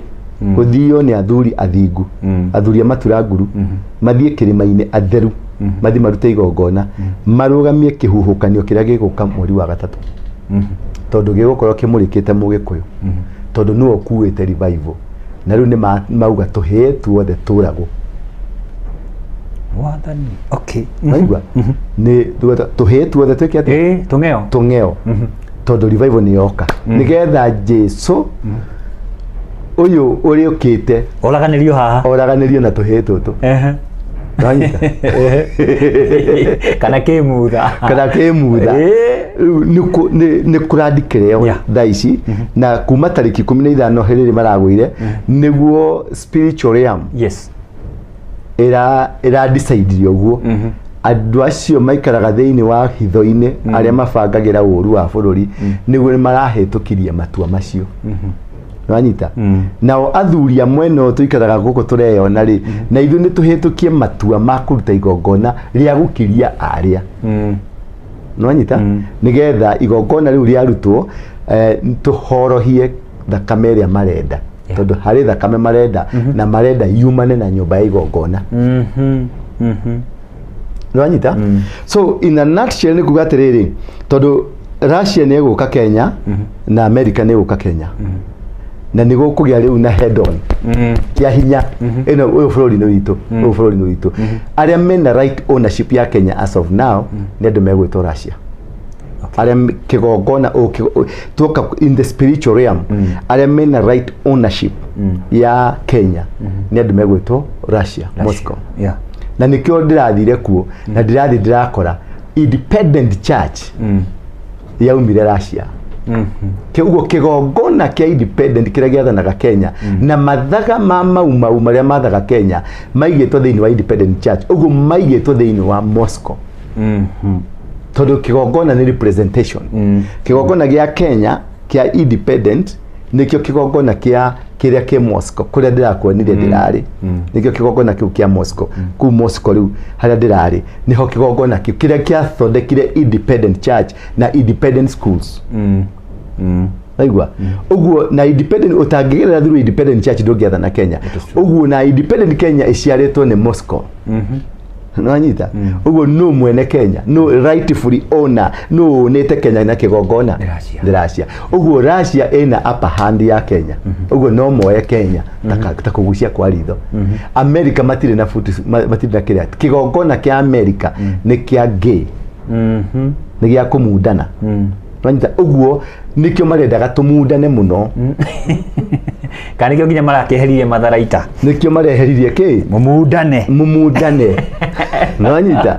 Speaker 2: gũthio nĩ athuri athingu, athuri a matura nguru, mathiĩ kĩrĩma-inĩ atheru, mathiĩ marute igongona, marũgamie kĩhuhũkanio kĩrĩa gĩgũka mweri wa gatatũ, tondũ gĩgũkorwo kĩmũrĩkĩte Mũgĩkũyũ, tondũ nĩwe ũkuĩte revival. Na rĩu nĩ mauga tũhĩĩ tuothe tũragwo.
Speaker 1: Wathani, okay.
Speaker 2: Waigua? Nĩ tũhĩĩ tuothe twĩke atĩa?
Speaker 1: Ĩ tũng'eo.
Speaker 2: Tũng'eo, tondũ revival nĩ yoka, nĩgetha Jesu ũyũ ũrĩũkĩte
Speaker 1: Oraganĩrio haha.
Speaker 2: Oraganĩrio na tũhĩĩ tũtũ. Wanyita?
Speaker 1: Kana kĩmutha.
Speaker 2: Kana kĩmutha. Rĩu nĩ kũrandikĩreo thaa ici, na kuma tarĩki 15 rĩrĩ maragũire nĩguo spiritual realm ĩra decide ũguo. Andũ acio maikaraga thĩinĩ wa hitho-inĩ, arĩa mabangagĩra ũru wa bũrũri, nĩguo nĩ marahĩtũkirie matua macio. Wanyita? Nao athuri a mwena ũyũ tũikaraga gũkũ tũreyona rĩ, na ithuĩ nĩ tũhĩtũkie matua ma kũruta igongona rĩa gũkiria arĩa. Nĩwanyita? Nĩgetha igongona rĩu rĩarutwo, tũhorohie thakame ĩrĩa marenda, tondũ harĩ thakame marenda, na marenda yumane na nyũmba ya igongona. Nĩwanyita? So in a nutshell, nĩ kuga atĩrĩrĩ, tondũ Russia nĩ ĩgũka Kenya na America nĩ ĩgũka Kenya, na nĩ gũkũgĩa rĩu na head on kĩa hinya ĩno. Ũyũ bũrũri nĩ witũ, ũyũ bũrũri nĩ witũ. Arĩa mena right ownership ya Kenya as of now nĩ andũ megwĩtwo Russia. Arĩa kĩgongona tuoka in the spiritual realm, arĩa mena right ownership ya Kenya nĩ andũ megwĩtwo Russia, Moscow. Na nĩkĩo ndĩrathire kuo, na ndĩrathiĩ ndĩrakora independent church yaumire Russia. Ũguo kĩgongona kĩa independent kĩrĩa gĩathanaga Kenya na mathaga ma mau mau marĩa mathaga Kenya maigĩtwo thĩinĩ wa independent church, ũguo maigĩtwo thĩinĩ wa Moscow, tondũ kĩgongona nĩ representation. Kĩgongona gĩa Kenya kĩa independent nĩkĩo kĩgongona kĩa kĩrĩa kĩ Moscow, kũrĩa ndĩrakuonire ndĩrarĩ. Nĩkĩo kĩgongona kĩu kĩa Moscow, kũu Moscow rĩu harĩa ndĩrarĩ, nĩho kĩgongona kĩu kĩrĩa kĩathondekire independent church na independent schools. Naigua ũguo? Na independent ũtangĩgerera through independent church ndũngĩathana Kenya. Ũguo na independent Kenya ĩciarĩtwo nĩ Moscow. Nĩwanyita? Ũguo nũ mwene Kenya, nũ rightfully owner, nũ ũnĩte Kenya na kĩgongona?
Speaker 1: Nĩ Russia.
Speaker 2: Nĩ Russia. Ũguo Russia ĩna upper hand ya Kenya, ũguo no moe Kenya ta kũgucia kwa ritho. America matirĩ na foot, matirĩ na kĩrĩa. Kĩgongona kĩa America nĩ kĩa gay, nĩ gĩa kũmundana. Wanyita? Ũguo nĩkĩo marendaga tũmundane mũno.
Speaker 1: Kana nĩkĩo nginya marakĩeheririe matharaita.
Speaker 2: Nĩkĩo mareheririe kĩ?
Speaker 1: Mũmundane.
Speaker 2: Mumundane. Nĩwanyita?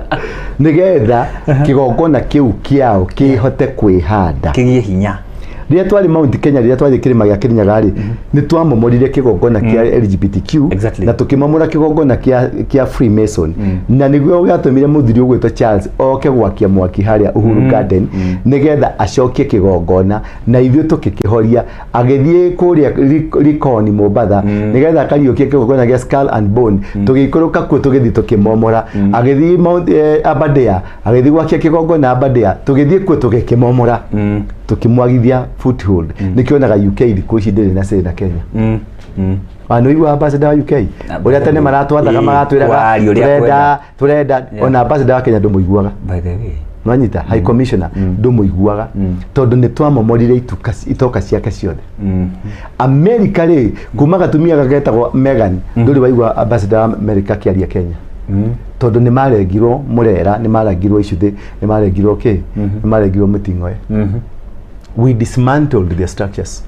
Speaker 2: Nĩgetha kĩgongona kĩu kĩao kĩhote kwĩhanda,
Speaker 1: kĩgĩe hinya.
Speaker 2: Rĩrĩa twarĩ Mount Kenya, rĩrĩa twarĩ kĩrĩma gĩa Kĩrĩnyaga rĩ, nĩ twamomorire kĩgongona kĩa LGBTQ na tũkĩmomora kĩgongona kĩa Freemason, na nĩguo gĩatũmire mũthuri ũgwĩtwo Charles oke gwakia mwaki harĩa Uhuru Garden nĩgetha acokie kĩgongona, na ithuĩ tũkĩkĩhoria. Agĩthiĩ kũrĩa Likoni Mombatha nĩgetha akariũkie kĩgongona gĩa Skull and Bone, tũgĩikũrũka kuo tũgĩthiĩ tũkĩmomora. Agĩthiĩ Mount Aberdare, agĩthiĩ gwakia kĩgongona Aberdare, tũgĩthiĩ kuo tũgĩkĩmomora, tũkĩmwagithia foothold. Nĩkĩonaga UK thikũ ici ndĩrĩ na say na Kenya. Wanoigua ambassador wa UK ũrĩa tene maratwathaga, magatwĩraga
Speaker 1: Kwaria ũrĩa
Speaker 2: tũrenda
Speaker 1: kwenda.
Speaker 2: tũrenda. Ona ambassador wa Kenya ndũmũiguaga.
Speaker 1: By the way.
Speaker 2: Nwanyita? High commissioner ndũmũiguaga, tondũ nĩ twamomorire itoka ciake ciothe. America rĩ, kuma gatumia gagetagwo Megan, ndũrĩ waigua ambassador wa America akĩaria Kenya, tondũ nĩ marengirwo mũrera, nĩ marengirwo icuthĩ, nĩ marengirwo kĩ, nĩ marengirwo mũting'oe. We dismantled their structures.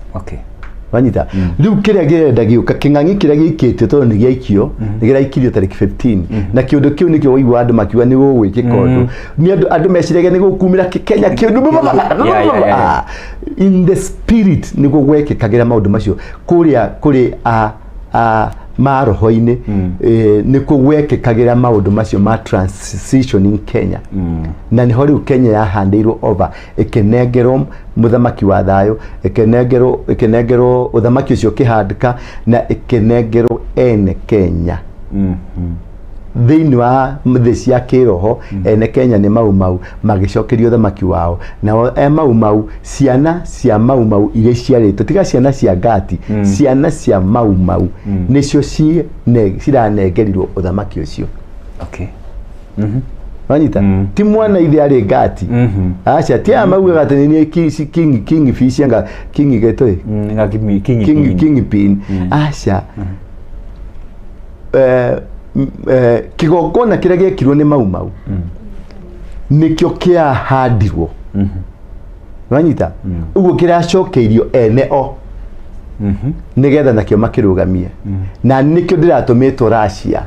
Speaker 2: Wanyita rĩu kĩrĩa kĩrenda gĩũka, kĩng'ang'i kĩrĩa gĩikĩtio, tondũ nĩ gĩaikio, nĩ kĩraikirio tarĩki 15, na kĩũndũ kĩu nĩkĩo waigua andũ makiuga nĩ gũgwĩkĩka ũndũ, nĩ andũ meciragia nĩ gũkumĩra Kenya kĩũndũ.
Speaker 1: Yeah.
Speaker 2: Ah, in the spirit nĩguo gwekĩkagĩra maũndũ macio kũrĩa kũrĩ a maroho-inĩ. Nĩkuo gwekĩkagĩra maũndũ macio ma transition in Kenya, na nĩho rĩu Kenya yahandĩirwo over, ĩkĩnengerwo mũthamaki wa thayũ, ĩkĩnengerwo ũthamaki ũcio ũkĩhandĩka na ĩkĩnengerwo ene Kenya thĩinĩ wa thĩ cia kĩroho. Ene Kenya nĩ Mau Mau, magĩcokerio ũthamaki wao. Nao e Mau Mau, ciana cia Mau Mau iria ciarĩtwo, tiga ciana cia ngati, ciana cia Mau Mau nĩcio ciranengerirwo ũthamaki ũcio. Wanyita? Ti mwana ithe arĩ ngati, aca, ti aya maugaga atĩ nĩ king fish anga king getũ
Speaker 1: King.
Speaker 2: King king pin, aca. Kĩgongona kĩrĩa gĩekirwo nĩ Mau Mau nĩkĩo kĩahandirwo. Wanyita? Ũguo kĩracokeirio ene o nĩgetha nakĩo makĩrũgamie, na nĩkĩo ndĩratũmĩtwo Russia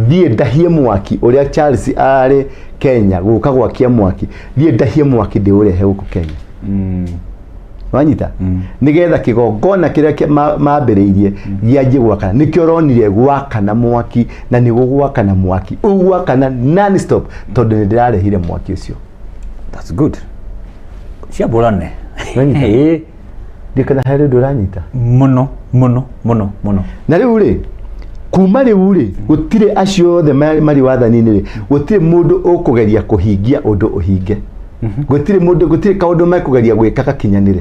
Speaker 2: thiĩ ndahie mwaki ũrĩa Charles arĩ Kenya gũka gwakia mwaki, thiĩ ndahie mwaki ndĩũrehe gũkũ Kenya. Wanyita? Nĩgetha kĩgongona kĩrĩa mambĩrĩirie gĩanjie gwakana. Nĩkĩo ũronire gwakana mwaki, na nĩ gũgwakana mwaki ũgwakana non stop, tondũ nĩ ndĩrarehire mwaki ũcio.
Speaker 1: That's good, ciambũrane.
Speaker 2: Wanyita?
Speaker 1: Ĩĩ.
Speaker 2: Ndiũ kana harĩ ũndũ ũranyita.
Speaker 1: Mũno mũno mũno mũno.
Speaker 2: Na rĩu rĩ, kuma rĩu rĩ, gũtirĩ acio othe marĩ wathani-inĩ rĩ, gũtirĩ mũndũ ũkũgeria kũhingia ũndũ ũhinge, gũtirĩ mũndũ, gũtirĩ kaũndũ mekũgeria gwĩka gakinyanĩre.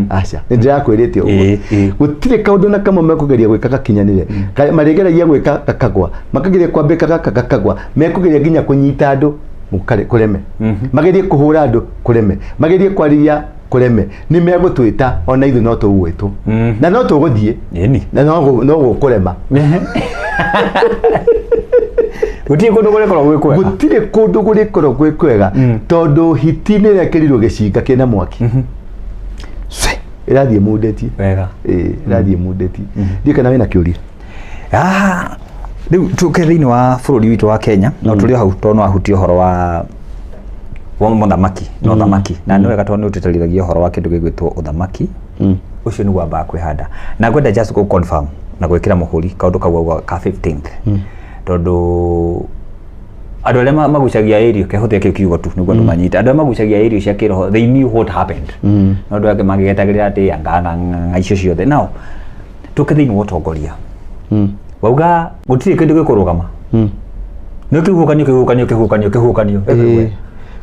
Speaker 2: Aca, nĩ ndĩrakwĩrĩte ũguo.
Speaker 1: Ĩĩ, ĩĩ.
Speaker 2: Gũtirĩ kaũndũ na kamwe mekũgeria gwĩka gakinyanĩre. Marĩgeragia gwĩka gakagwa, makageria kwambĩka gaka gakagwa, mekũgeria nginya kũnyita andũ kũreme, magerie kũhũra andũ kũreme, magerie kwarĩria kũreme. Nĩ megũtwĩta, ona ithuĩ no tũgwĩtwo na no tũgũthiĩ
Speaker 1: Ĩni.
Speaker 2: na no gũkũrema.
Speaker 1: Gũtirĩ kũndũ kũrĩkorwo gwĩ kwega.
Speaker 2: Gũtirĩ kũndũ kũrĩkorwo gwĩ kwega, tondũ hiti nĩ ĩrekĩrirwo gĩcinga kĩna mwaki. Cwe, ĩrathiĩ mundĩtie. Ĩĩ, ĩrathiĩ mundĩtie. Ndiũ kana wĩna kĩũria.
Speaker 1: Ah, rĩu tũke thĩinĩ wa bũrũri witũ wa Kenya, no tũrĩ o hau, tondũ no ahutie ũhoro wa mũthamaki na ũthamaki, na nĩ wega tondũ nĩ ũtĩtĩrithagia ũhoro wa kĩndũ gĩgwĩtwo ũthamaki ũcio nĩguo ambaga kwĩhanda, na ngwenda just gũ confirm na gwĩkĩra mũhũri kaũndũ kau auga ka 15th, tondũ andũ arĩa magucagia ĩrio, kehũthĩre kĩu kiugo tu nĩguo andũ manyite, andũ arĩa magucagia ĩrio cia kĩroho, they knew what happened, no andũ angĩ magĩgetagĩrĩra atĩ anga icio ciothe. Now tũke thĩinĩ wa ũtongoria, wauga gũtirĩ kĩndũ gĩkũrũgama, nĩ kĩhuhũkanio, kĩhuhũkanio, kĩhuhũkanio, kĩhuhũkanio
Speaker 2: Ĩĩ.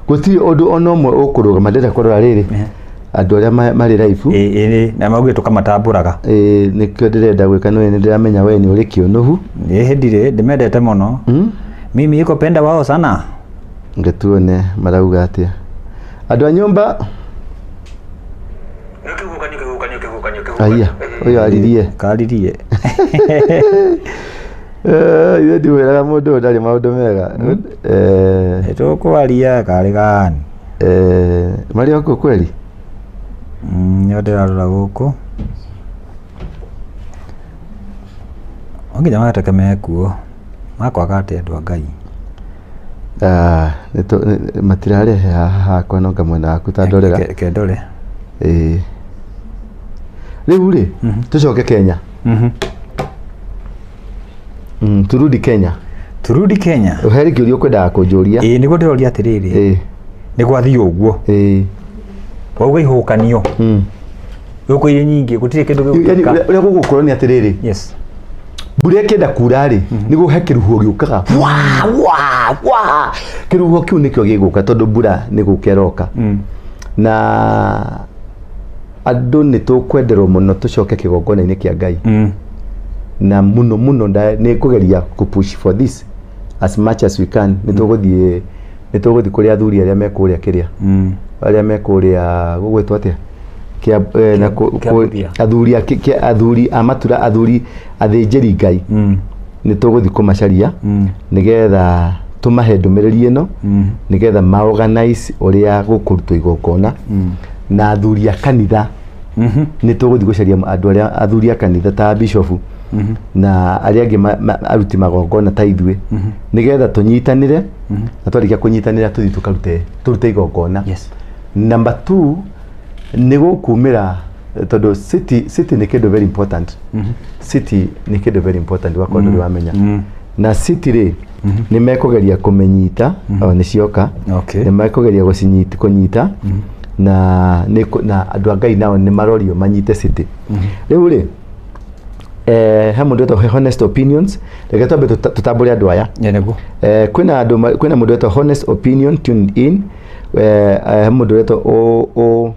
Speaker 2: Gũtirĩ ũndũ ona ũmwe ũkũrũgama. Ndĩrenda kũrora rĩrĩ, andũ arĩa marĩ live.
Speaker 1: Ĩĩ, na maugire tũkamatambũraga.
Speaker 2: Ĩĩ, nĩkĩo ndĩrenda gwĩka, nĩ nĩ ndĩramenya we nĩ ũrĩ kĩũnũhu.
Speaker 1: Ĩĩ, ndirĩ, ndĩmendete mũno. Mimi iko penda wao sana.
Speaker 2: Nge tuone marauga atĩa andũ a nyũmba.
Speaker 1: Nĩ kĩhuhũkanio, kĩhuhũkanio, kĩhuhũkanio.
Speaker 2: Aya, ũyũ aririe.
Speaker 1: Karirie.
Speaker 2: Eh, ithe ndiwĩraga mũndũ ũyũ ndarĩ maũndũ mega.
Speaker 1: Tũkwaria karĩ gani?
Speaker 2: Marĩ o kũ kweli?
Speaker 1: Nĩo ndĩrarora gũkũ, no nginya magateke mekuo makwaga atĩ andũ a Ngai.
Speaker 2: Ah, matirarehe haha hakwa, no ngamwena waku ta ndorera.
Speaker 1: Kendore.
Speaker 2: Ĩĩ. Rĩu rĩ, tũcoke Kenya. Turudi Kenya.
Speaker 1: Turudi Kenya.
Speaker 2: Ũheri kĩũria ũkwendaga kũnjũria.
Speaker 1: Ĩĩ, nĩguo ndĩroria atĩrĩrĩ, nĩ gwathiĩ ũguo, wauga ihuhũkanio gũkũ irĩ nyingĩ, gũtirĩ kĩndũ
Speaker 2: Yaani,
Speaker 1: gĩgũtuĩka.
Speaker 2: ũrĩa gũgũkorwo nĩ atĩrĩrĩ, mbura ĩkĩenda kura rĩ, nĩguo he kĩruhuo gĩũkaga wa wa wa, kĩruhuo kĩu nĩkĩo gĩgũka, tondũ mbura nĩ gũka ĩroka, na andũ nĩ tũkwenderwo mũno tũcoke kĩgongona-inĩ kĩa Ngai, na mũno mũno nĩ kũgeria kũ push for this as much as we can. Nĩ tũgũthiĩ kũrĩ athuri arĩa me kũrĩa kĩrĩa, arĩa me kũrĩa gũgwĩtwo atĩa? Na
Speaker 1: Kĩambuthia.
Speaker 2: Athuri a athuri a matura, athuri athĩnjĩri Ngai, nĩ tũgũthiĩ kũmacaria nĩgetha tũmahe ndũmĩrĩri ĩno, nĩgetha ma organize ũrĩa gũkũrutwo igongona, na athuri a kanitha. Nĩ tũgũthiĩ gũcaria andũ arĩa athuri a kanitha ta bishofu na arĩa angĩ aruti magongona ta ithuĩ, nĩgetha tũnyitanĩre, na twarĩkia kũnyitanĩra tũthiĩ tũkarute tũrute igongona. Number two, nĩ gũkumĩra tondũ city nĩ kĩndũ very important. City nĩ kĩndũ very important wakorwo ndũrĩ wamenya. Na city rĩ, nĩ mekũgeria kũmĩnyita o nĩ cioka. Nĩ mekũgeria gũcinyita kũnyita na nĩ na andũ a Ngai nao nĩ marorio manyite city rĩu rĩ. He mũndũ wĩtagwo Honest Opinions. Reke twambe tũtambũre andũ aya.
Speaker 1: Yeah, nĩguo.
Speaker 2: Kwĩna andũ kwĩna mũndũ wĩtagwo Honest Opinion tuned in. He mũndũ wĩtagwo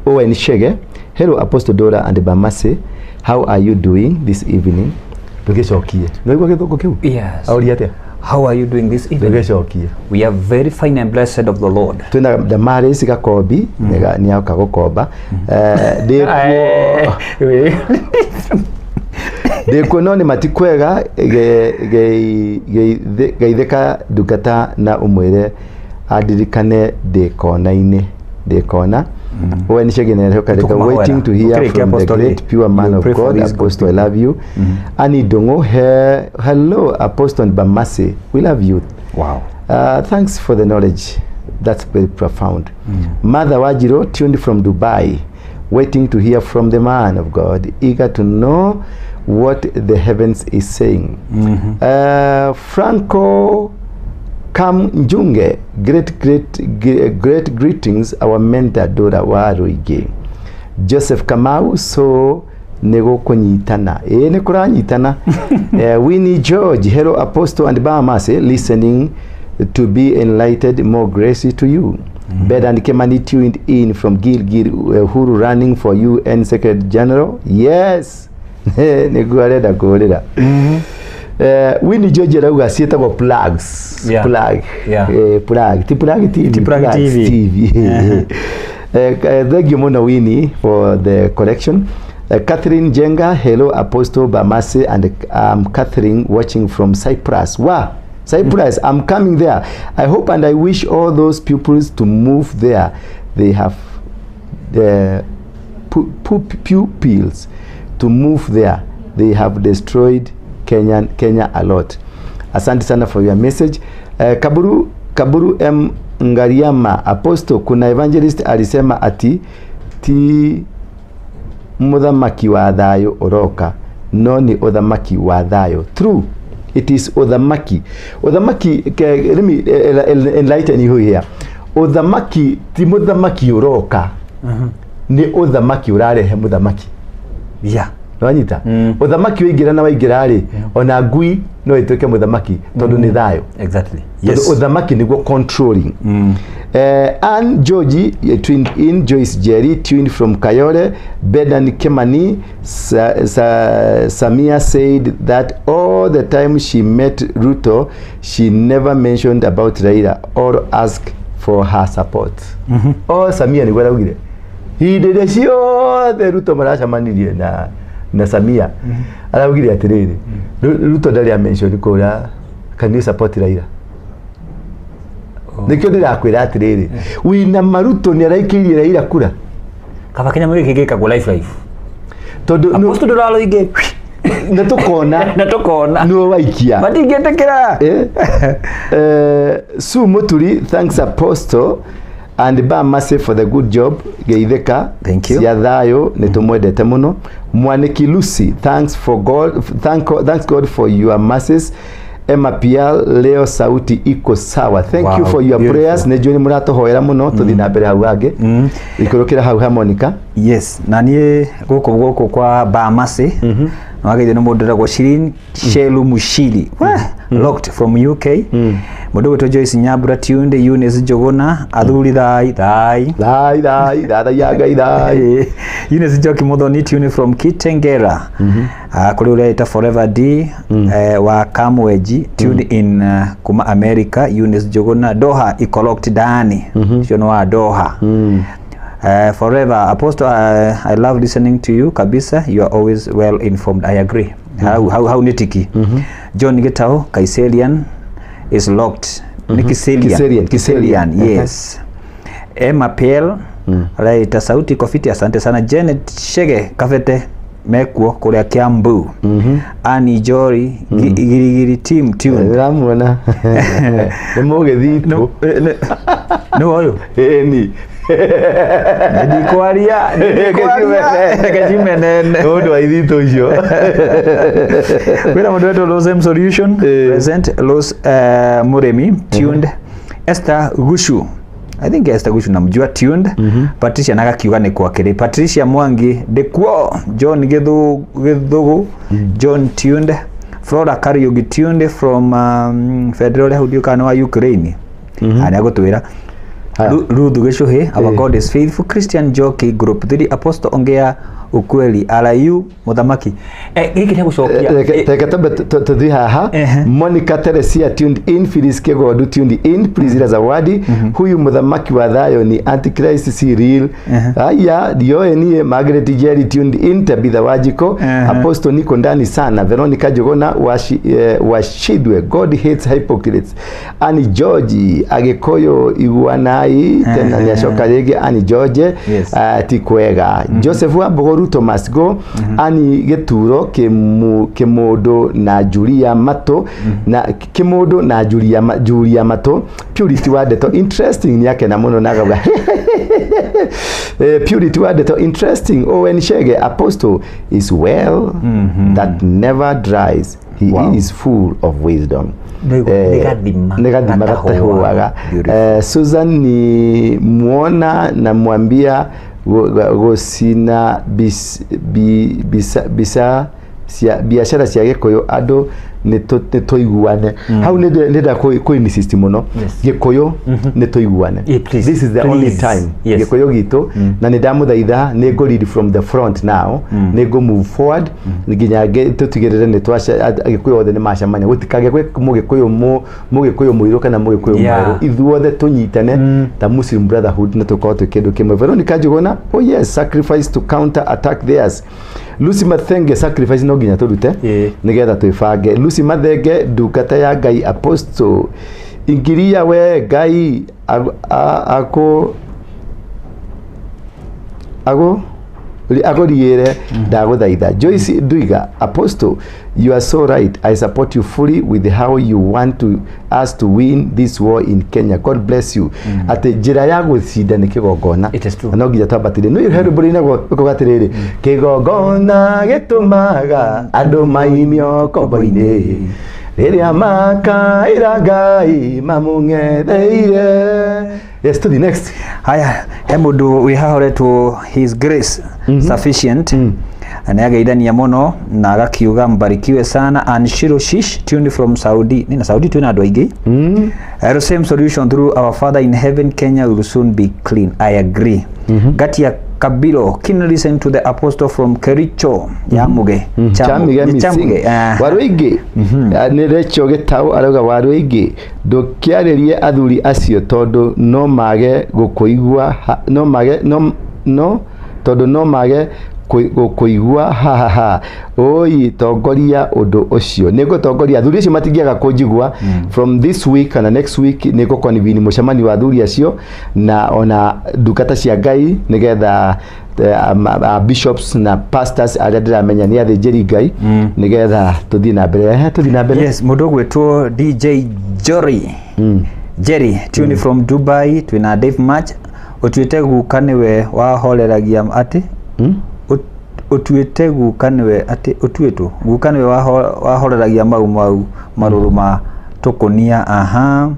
Speaker 2: Owen Shege. "Hello, Apostle Dora and Bamase, how are you doing this evening?" Ndũgĩcokie. Nĩwaigua gĩthũngũ kĩu?
Speaker 1: Yes.
Speaker 2: Auria atĩa?
Speaker 1: "How are you doing this evening?"
Speaker 2: Ndũgĩcokie.
Speaker 1: "We are very fine and blessed of the Lord."
Speaker 2: Twĩna Damaris Gakombi, nĩaoka gũkomba. Ndĩkuo ndĩkuo no nĩ matikwega. Geithĩka ndungata na ũmwĩre andirikane ndĩ kona-inĩ, ndĩ kona. Owen Shege nĩarehoka.
Speaker 1: Tũkũmahoera.
Speaker 2: "Waiting to hear
Speaker 1: Okay,
Speaker 2: from the
Speaker 1: Apostle,
Speaker 2: great pure man
Speaker 1: you
Speaker 2: of
Speaker 1: pray for
Speaker 2: God.
Speaker 1: these good
Speaker 2: Apostle, I love you." Annie Dongo, "Hello, Apostle and Bamase, we love you." "Thanks for the knowledge. That's very profound." Mother Wajiro, tuned from Dubai, "Waiting to hear from the man of God, eager to know what the heavens is saying." Franco Kam Njunge, "Great, great, great greetings, our mentor Dora Waruige." Joseph Kamau, "So nĩ gũkũnyitana." Ĩĩ, nĩ kũranyitana. Winnie George, "Hello, Apostle and Bamase, listening to be enlightened. More grace to you." Bedan Kemani tuned in from Gilgil, "Uhuru running for UN Secretary General." Yes, nĩguo arenda kũrĩra. Winnie George arauga ciĩtagwo plugs. Plug. Plug ti Plug TV.
Speaker 1: Ti Plug
Speaker 2: Plugs
Speaker 1: TV.
Speaker 2: TV. Thank you muno, Winnie, for the correction. Catherine Jenga, "Hello, Apostle Bamase and Catherine watching from Cyprus." Wow, Cyprus, I'm coming there. "I hope and I wish all those pupils to move there. They have the pupils to move there. They have destroyed Kenya a lot." Asante sana for your message. Kaburu, Kaburu M Ngariama, "Apostle, kuna evangelist alisema ati ti muthamaki wa thayo uroka no ni uthamaki wa thayo." True, it is uthamaki. Uthamaki let me enlighten you here. Uthamaki ti muthamaki uroka, ni uthamaki urarehe muthamaki. Wanyita? Uthamaki waingĩra na waingĩra rĩ, ona ngui no ĩtuĩke mũthamaki tondũ nĩ thayũ. Tondũ ũthamaki nĩguo controlling. Ann Georgie tuned in. Joyce Jerry tuned from Kayole. Bedan Kemani, "Samia said that all the time she met Ruto, she never mentioned about Raila or asked for her support." Oh, Samia nĩguo araugire hĩndĩ ĩrĩa ciothe Ruto maracemanirie na Samia, araugire atĩrĩrĩ, Ruto ndarĩ a mention kũrĩa, "Can you support Raila?" Nĩkĩo ndĩrakwĩra atĩrĩrĩ, wina Maruto nĩ araikĩirie Raila kura.
Speaker 1: Kaba kĩnyamũ gĩkĩ gĩkagwo life life.
Speaker 2: Tondũ
Speaker 1: Apostle Dora Waruinge.
Speaker 2: Na tũkona.
Speaker 1: Na tũkona.
Speaker 2: Nĩwe waikia.
Speaker 1: Matingĩtĩkĩra.
Speaker 2: Sue Muturi, "Thanks, Apostle and Ba Mercy, for the good job." Geithĩka.
Speaker 1: Thank you.
Speaker 2: Cia thayũ, nĩ tũmwendete mũno. Mwaniki Lucy, "Thanks for God, thanks God for your mercies." Emma Pial, "Leo sauti iko sawa." Thank you
Speaker 1: Wow,
Speaker 2: for your
Speaker 1: beautiful.
Speaker 2: prayers. Nĩ njũĩ nĩ mũratũhoera mũno. Tũthiĩ na mbere hau hangĩ. Ikũrũkĩra hau ha Monica.
Speaker 1: Yes, na niĩ gũkũ kwa Bamasi nĩwageithio nĩ mũndũ wĩtagwo Shirin Shelu Mushiri. Wah, locked from UK. Mũndũ gwĩtwo Joyce Nyambura tuned. Eunice Njũgũna, athuri thai thai.
Speaker 2: Thai thai, thathaiya Ngai thai.
Speaker 1: Eunice Njoki Muthoni tuned from Kitengera. Kũrĩ ũrĩa ĩta Forever D wa Kamweji tuned in kuma America. Eunice Njũgũna, Doha iko locked. Dani ũcio nĩ wa Doha. Forever Apostle, "I love listening to you kabisa. You are always well informed." I agree. How nitiki John Gitau, Kaiselian is locked. Ni Kiselian.
Speaker 2: Kiserian, Kiserian.
Speaker 1: Kiserian, yes. Emma Pell. Araita sauti kofiti, asante sana. Janet Shege Kavete mekuo kuria Kiambu. Ani Jori Girigiri team tune.
Speaker 2: Ndĩramuona nĩ mũgĩthitũ.
Speaker 1: Nĩ ũyũ.
Speaker 2: Ĩni.
Speaker 1: Ndikwaria ndikwaria
Speaker 2: Nĩ ũndũ wa ithitũ icio.
Speaker 1: Kwĩna mũndũ wetwo Rose M Solution present Rose Muremi tuned. Esther Gushu, I think Esther Gushu namjua, tuned. Patricia nagakiuga nĩ kwakĩrĩ. Patricia Mwangi ndĩkuo. John Githugu John tuned. Flora Kariuki tuned from Federal hau ndiũ kana wa Ukraine, mm agũtwĩra.
Speaker 2: Haya.
Speaker 1: Ruth Gichuhi, our God is faithful. Christian Jockey Group 3, Apostle ongea ukweli, RU Muthamaki. Gĩkĩ nĩ gũcokia.
Speaker 2: Reke twambe tũthiĩ haha. Monica Teresia tuned in, Phyllis Kegondu tuned in, Priscilla Zawadi, huyu muthamaki wa thayo ni Antichrist, si real. Aya ndioe niĩ. Margaret Jerry tuned in, Tabitha Wajiko, Apostle niko ndani sana. Veronica Jogona washidwe, God hates hypocrites. Annie George, Agĩkũyũ iguanai tena nĩacoka rĩngĩ Annie George. Ti kwega. Joseph Wambogo, Ruto must go. Ani Gĩturo Kĩmũndũ na Julia Matũ na Kĩmũndũ na Julia Julia Matũ. Purity wa Ndeto interesting, nĩ akena mũno na akauga Purity wa Ndeto interesting. Owen Shege, Apostle is well that never dries, he is full of wisdom.
Speaker 1: Nĩ gathima
Speaker 2: Nĩ gathima
Speaker 1: gatahũaga.
Speaker 2: gatahũaga.
Speaker 1: Beautiful.
Speaker 2: Susan ni muona namwambia gũcina bisa cia biacara cia Gĩkũyũ andũ nĩ tũiguane hau nĩ ndĩrenda kũ insist mũno. Gĩkũyũ nĩ tũiguane.
Speaker 1: Please,
Speaker 2: This is the only
Speaker 1: please.
Speaker 2: time Gĩkũyũ gitũ, na nĩ ndamũthaitha nĩ ngũ lead from the front now, nĩ ngũ move forward nginya tũtigĩrĩre nĩ Agĩkũyũ othe nĩ macemania, gũtikagĩe gwĩ mũgĩkũyũ mũgĩkũyũ mũirũ kana mũgĩkũyũ mwerũ, ithuothe tũnyitane ta Muslim Brotherhood na tũkorwo twĩ kĩndũ kĩmwe. Veronica Njuguna, oh yes, sacrifice to counter attack theirs. Lucy Mathenge, sacrifice no nginya tũrute nĩgetha twĩbange. Lucy Mathenge, ndungata ya Ngai Apostle ingiria we Ngai akũ ago agoriere ndagũthaitha. Joyce Ndwiga, Apostle, you are so right, I support you fully with how you want to us to win this war in Kenya. God bless you. Atĩ njĩra ya gũcinda nĩ kĩgongona.
Speaker 1: It is true.
Speaker 2: Na no nginya twambatĩrie no he rwĩmbo rũinagwo rũkauga atĩrĩrĩ, kĩgongona gĩtũmaga andũ maimio kombo-inĩ rĩrĩa makaĩra Ngai mamũng'etheire. Yes, to the next.
Speaker 1: Haya, he mũndũ wĩ haha ũretwo His Grace Sufficient na nĩageithania mũno na agakiuga mbarikiwe sana. Anshiro Shish tuned from Saudi. Nina Saudi twĩna andũ aingĩ. The same solution through our Father in heaven, Kenya will soon be clean. I agree. Gatia Kabilo keen listen to the Apostle from Kericho Yamuge.
Speaker 2: Chamige
Speaker 1: Ni
Speaker 2: missing.
Speaker 1: Chamuge.
Speaker 2: Waruingĩ nĩ Rachel Gĩtaũ arauga, Waruingĩ ndũkĩarĩrie athuri acio tondũ no mage gũkũigua no mage no no tondũ no mage gũkũigua ha ha ha. Oi tongoria ũndũ ũcio, nĩ ngũtongoria athuri acio matingĩaga kũnjigua. From this week kana next week nĩ ngũconvene mũcemanio wa athuri acio na ona ndungata cia Ngai nĩgetha bishops na pastors arĩa ndĩramenya nĩ athĩnjĩri Ngai nĩgetha tũthiĩ na mbere. Ehe, tũthiĩ na mbere.
Speaker 1: Yes, mũndũ ũgwĩtwo DJ Jory Jerry tune from Dubai. Twĩna Dave March, ũtuĩte guka nĩwe wahoreragia atĩ ũtuĩte guka nĩwe atĩ ũtuĩtwo guka nĩwe wahoreragia mau mau marũrũ ma tũkũnia. Aha,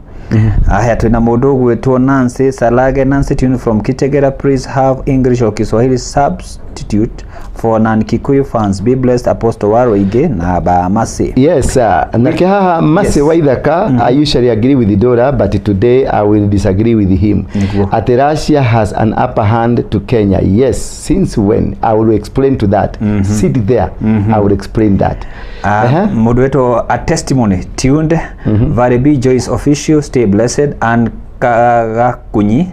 Speaker 1: aya, twĩna mũndũ ũgwĩtwo Nancy Salage. Nancy tune from Kitegera. Please have English or Kiswahili substitute for non-Kikuyu fans. Be blessed, Apostle Waruinge na Bamasi.
Speaker 2: Yes, sir. Nake haha Mase
Speaker 1: Yes.
Speaker 2: Waithaka, I usually agree with Dora, but today I will disagree with him.
Speaker 1: Niguo.
Speaker 2: At Russia has an upper hand to Kenya. Yes, since when? I will explain to that. Sit there. I will explain that.
Speaker 1: Mũndũ wetwo A Testimony tuned. Valley B Joyce Official, stay blessed. And Kagakunyi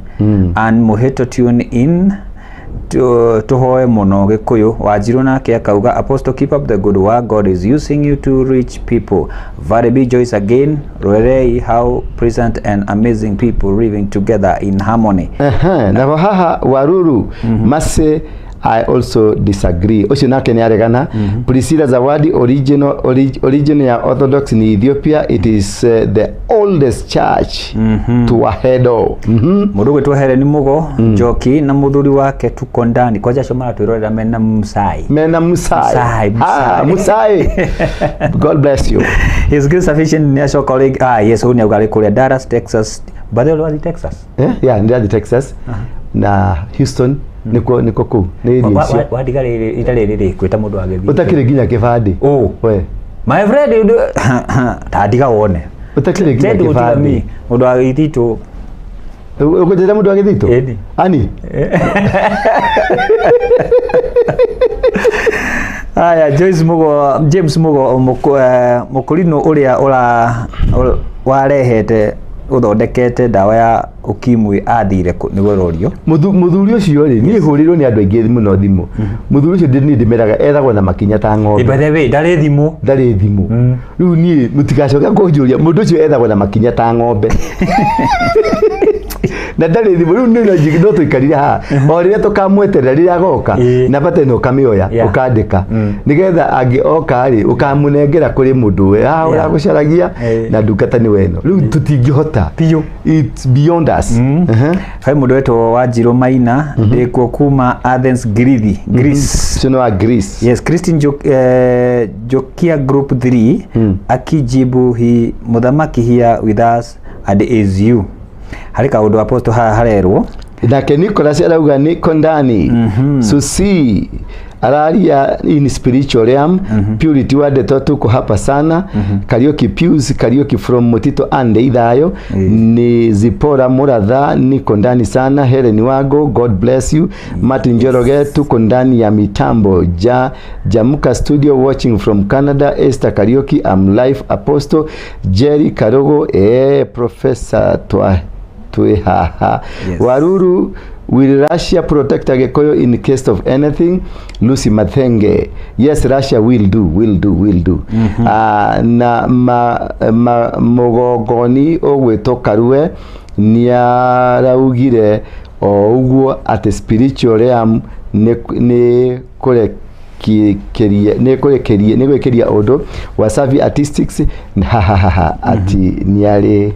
Speaker 1: and Muheto tune in. Tuhoe muno Gikuyu. Wanjiru nake akauga, "Apostle, keep up the good work. God is using you to reach people." Very big Joyce again, Rwerei, how present and amazing people living together in harmony.
Speaker 2: Ehe, naho haha Waruru Mase, "I also disagree." Ucio nake nĩ aregana. Priscilla Zawadi, original origin ya Orthodox ni Ethiopia. It is the oldest church Tewahedo.
Speaker 1: Mũndũ gwĩtwo Helen Mugo Njoki na mũthuri wake, tuko ndani kwanja, acio maratwĩrorera mena Musai.
Speaker 2: Mena Musai.
Speaker 1: Musai.
Speaker 2: Ah,
Speaker 1: Musai.
Speaker 2: Musai, God bless you.
Speaker 1: His Grace Sufficient nĩ acoka rĩngĩ. Ah yes, ũyũ nĩ auga arĩ kũrĩa Dallas, Texas. By the way, wathiĩ Texas?
Speaker 2: Eh, yeah, ndĩrathiĩ Texas na Houston, nĩkuo kũu nĩ irio icio.
Speaker 1: Wadiga rĩrĩ ita rĩrĩ rĩ kwĩta mũndũ agĩthiĩ.
Speaker 2: Ũtakĩrĩ nginya kĩbandĩ.
Speaker 1: Oh.
Speaker 2: We.
Speaker 1: My friend, ta ndiga wone.
Speaker 2: Ũtakĩrĩ nginya
Speaker 1: Ted gũtiga
Speaker 2: kĩbandĩ.
Speaker 1: Mi mũndũ wa gĩthitũ.
Speaker 2: Ũkũnjĩra mũndũ wa gĩthitũ?
Speaker 1: Ĩni.
Speaker 2: Ani.
Speaker 1: Aya, Joyce Mugo, James Mugo, mũkũrinũ ũrĩa ũra warehete ũthondekete ndawa ya ukimwi athire kũ nĩguo ũrorio.
Speaker 2: Mũthuri ũcio rĩ, niĩ hũrĩirwo nĩ andũ aingĩ mũno thimũ. Mũthuri ũcio niĩ ndĩmeraga ethagwo na makinya ta ng'ombe.
Speaker 1: By the way, ndarĩ thimũ.
Speaker 2: Ndarĩ thimũ. Rĩu niĩ mũtigacoke kũnjũria, mũndũ ũcio ethagwo na makinya ta ng'ombe na ndarĩ thimũ. Rĩu niĩ no tũikarire haha o rĩrĩa tũkamweterera rĩrĩa agoka. Namba ta ĩno ũkamĩoya, ũkandĩka, nĩgetha angĩ oka rĩ, ũkamũnengera kũrĩ mũndũ we ũragũcaragia. Na ndungata nĩ weno rĩu tũtingĩhota.
Speaker 1: Biũ.
Speaker 2: It's beyond us.
Speaker 1: He mũndũ wetwo Wanjirũ Maina, ndĩkuo kuma Athens, Greece, Greece.
Speaker 2: Ũcio nĩ wa Greece.
Speaker 1: Yes, Christine Jokia Group 3 akijibu hi muthamaki here with us and is you. Harĩ kaũndũ apostle haha harerwo.
Speaker 2: Nake Nicholas arauga niko ndani. Susi araria in spiritual realm. Purity wa ndeto, tuko hapa sana. Kariuki Pius Kariuki from Mutito Ande Ithayo. Ni Zipora Muratha, niko ndani sana. Helen Wago, God bless you. Martin Njoroge, tuko ndani ya mitambo. Ja Jamuka Studio, watching from Canada. Esther Kariuki, I'm live, Apostle. Jerry Karogo, professor twa twĩ haha. Waruru, "Will Russia protect Agĩkũyũ in case of anything?" Lucy Mathenge, yes, Russia will do, will do, will do. Na ma, mũgongoni ũgwĩtwo Karue nĩaraugire o ũguo atĩ spiritual realm nĩ kũrekeria nĩ gwĩkĩria ũndũ Wasafi Artistics hahahaha ati nĩarĩ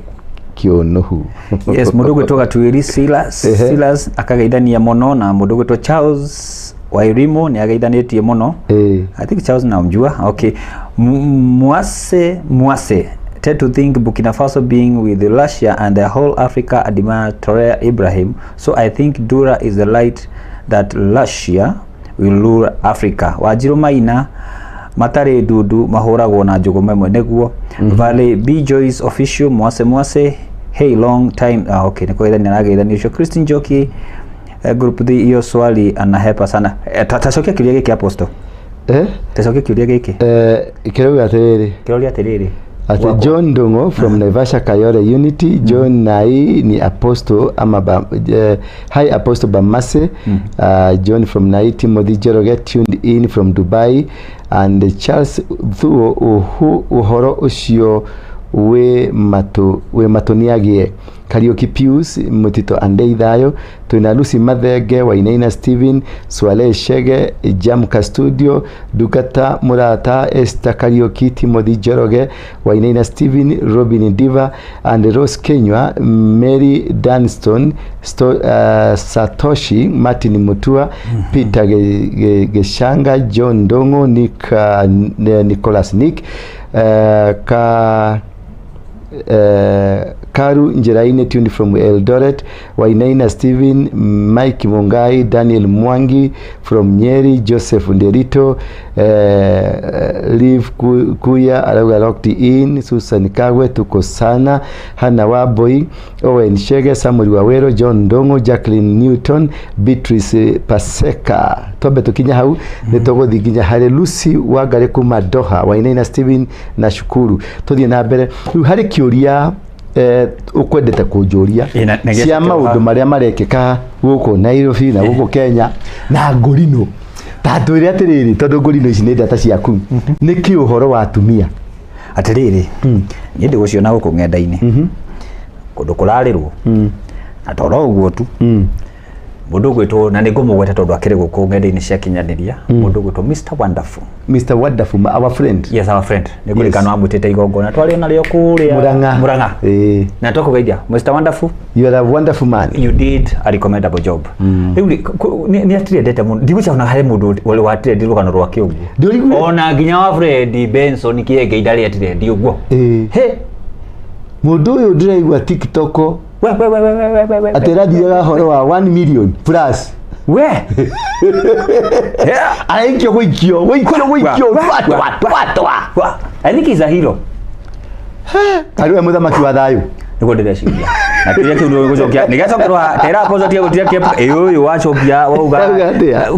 Speaker 2: kĩũnũhu.
Speaker 1: Yes, mũndũ ũgwĩtwo Gatuĩri Silas. Silas akageithania mũno, na mũndũ ũgwĩtwo Charles Wairimu nĩ ageithanĩtie mũno. I think Charles namjua. Okay. Mwase Mwase. Tend to think Burkina Faso being with Russia and the whole Africa admire Traore Ibrahim. So I think Dura is the light that Russia will rule Africa. Wanjiru Maina, matarĩ ndundu mahũragwo na njũgũma ĩmwe nĩguo. Valley B Joyce Official, Mwase Mwase, hey, long time. Ah, okay, nĩ kũgeithania arageithania ũcio. Christine Njoki, group D, hiyo swali anahepa sana. Tacokia kĩũria gĩkĩ, Apostle.
Speaker 2: Eh?
Speaker 1: Tacokia kĩũria gĩkĩ.
Speaker 2: Eh, kĩrauga atĩrĩrĩ.
Speaker 1: Kĩroria atĩrĩrĩ.
Speaker 2: Ati
Speaker 1: Wakwa.
Speaker 2: John Ndung'u from Naivasha Kayole Unity. John Nai ni apostle ama ba, hi Apostle Bamase. John from Nai. Timothy Njoroge tuned in from Dubai and Charles Thuo uhu uhoro ucio wĩ matũ wĩ matũ nĩagĩe. Kariuki Pius Mutito Andei Thayo, twĩna Lucy Mathenge Wainaina, Steven Swale Shege, Jamka Studio, Ndungata Murata, Esther Kariuki, Timothy Njoroge, Wainaina Steven, Robin Diva and Rose Kenywa, Mary Danston, Satoshi Martin Mutua, Peter Geshanga, John Ndongo, Nick, Nicholas Nick, ka Karu Njeraine tuned from Eldoret, Wainaina Steven, Mike Mungai, Daniel Mwangi from Nyeri, Joseph Nderito, Liv Kuya arauga locked in, Susan Kagwe tuko sana, Hana Waboi, Owen Shege, Samuel Wawero, John Ndongo, Jacqueline Newton, Beatrice Paseka. Twambe tukinya hau nĩ tũgũthiĩ nginya harĩ Lucy Wangari kuma Doha, Wainaina Steven na Shukuru. Tũthiĩ na mbere rĩu harĩ kĩũria. Ukwendete kunjuria cia maundu maria marekeka guku Nairobi na guku Kenya na ngorino ta twire atiriri tondu ngorino ici ni data ciaku niki uhoro wa atumia
Speaker 1: atiriri ni ndiguciona guku ng'enda-inĩ kundu kurarirwo na toro uguo tu mundu gwitwo na ningumugweta tondu akiri guku ng'enda-inĩ cia kinyanĩria mundu gwitwo Mr Wonderful.
Speaker 2: Mr Wonderful, our friend.
Speaker 1: Yes, our friend. Nikuririkana amwitite igongona twari narĩo kuria Murang'a. Na twakugeithia Mr Wonderful,
Speaker 2: you are a wonderful man,
Speaker 1: you did a recommendable job. Riu ni atirendete muno ndigũcona harĩ mũndũ watirendi rũgano rwake ũguo ona nginya wa Fred Benson Kienge ndarĩ atirendi ũguo. He
Speaker 2: mũndũ ũyũ ndĩraigua TikTok
Speaker 1: we we we we we we
Speaker 2: atĩrathiaga horo wa 1 million plus
Speaker 1: we
Speaker 2: araikio gũikio gũikio gũikio twa twa
Speaker 1: twa. I think he's a hero.
Speaker 2: Karĩ we mũthamaki wa thayũ
Speaker 1: nĩguo ndĩreciria na kĩrĩa kĩu nĩgũcokia nĩgĩacokerwo tera apozotia gũtiria kĩepu ĩ ũyũ wacokia wauga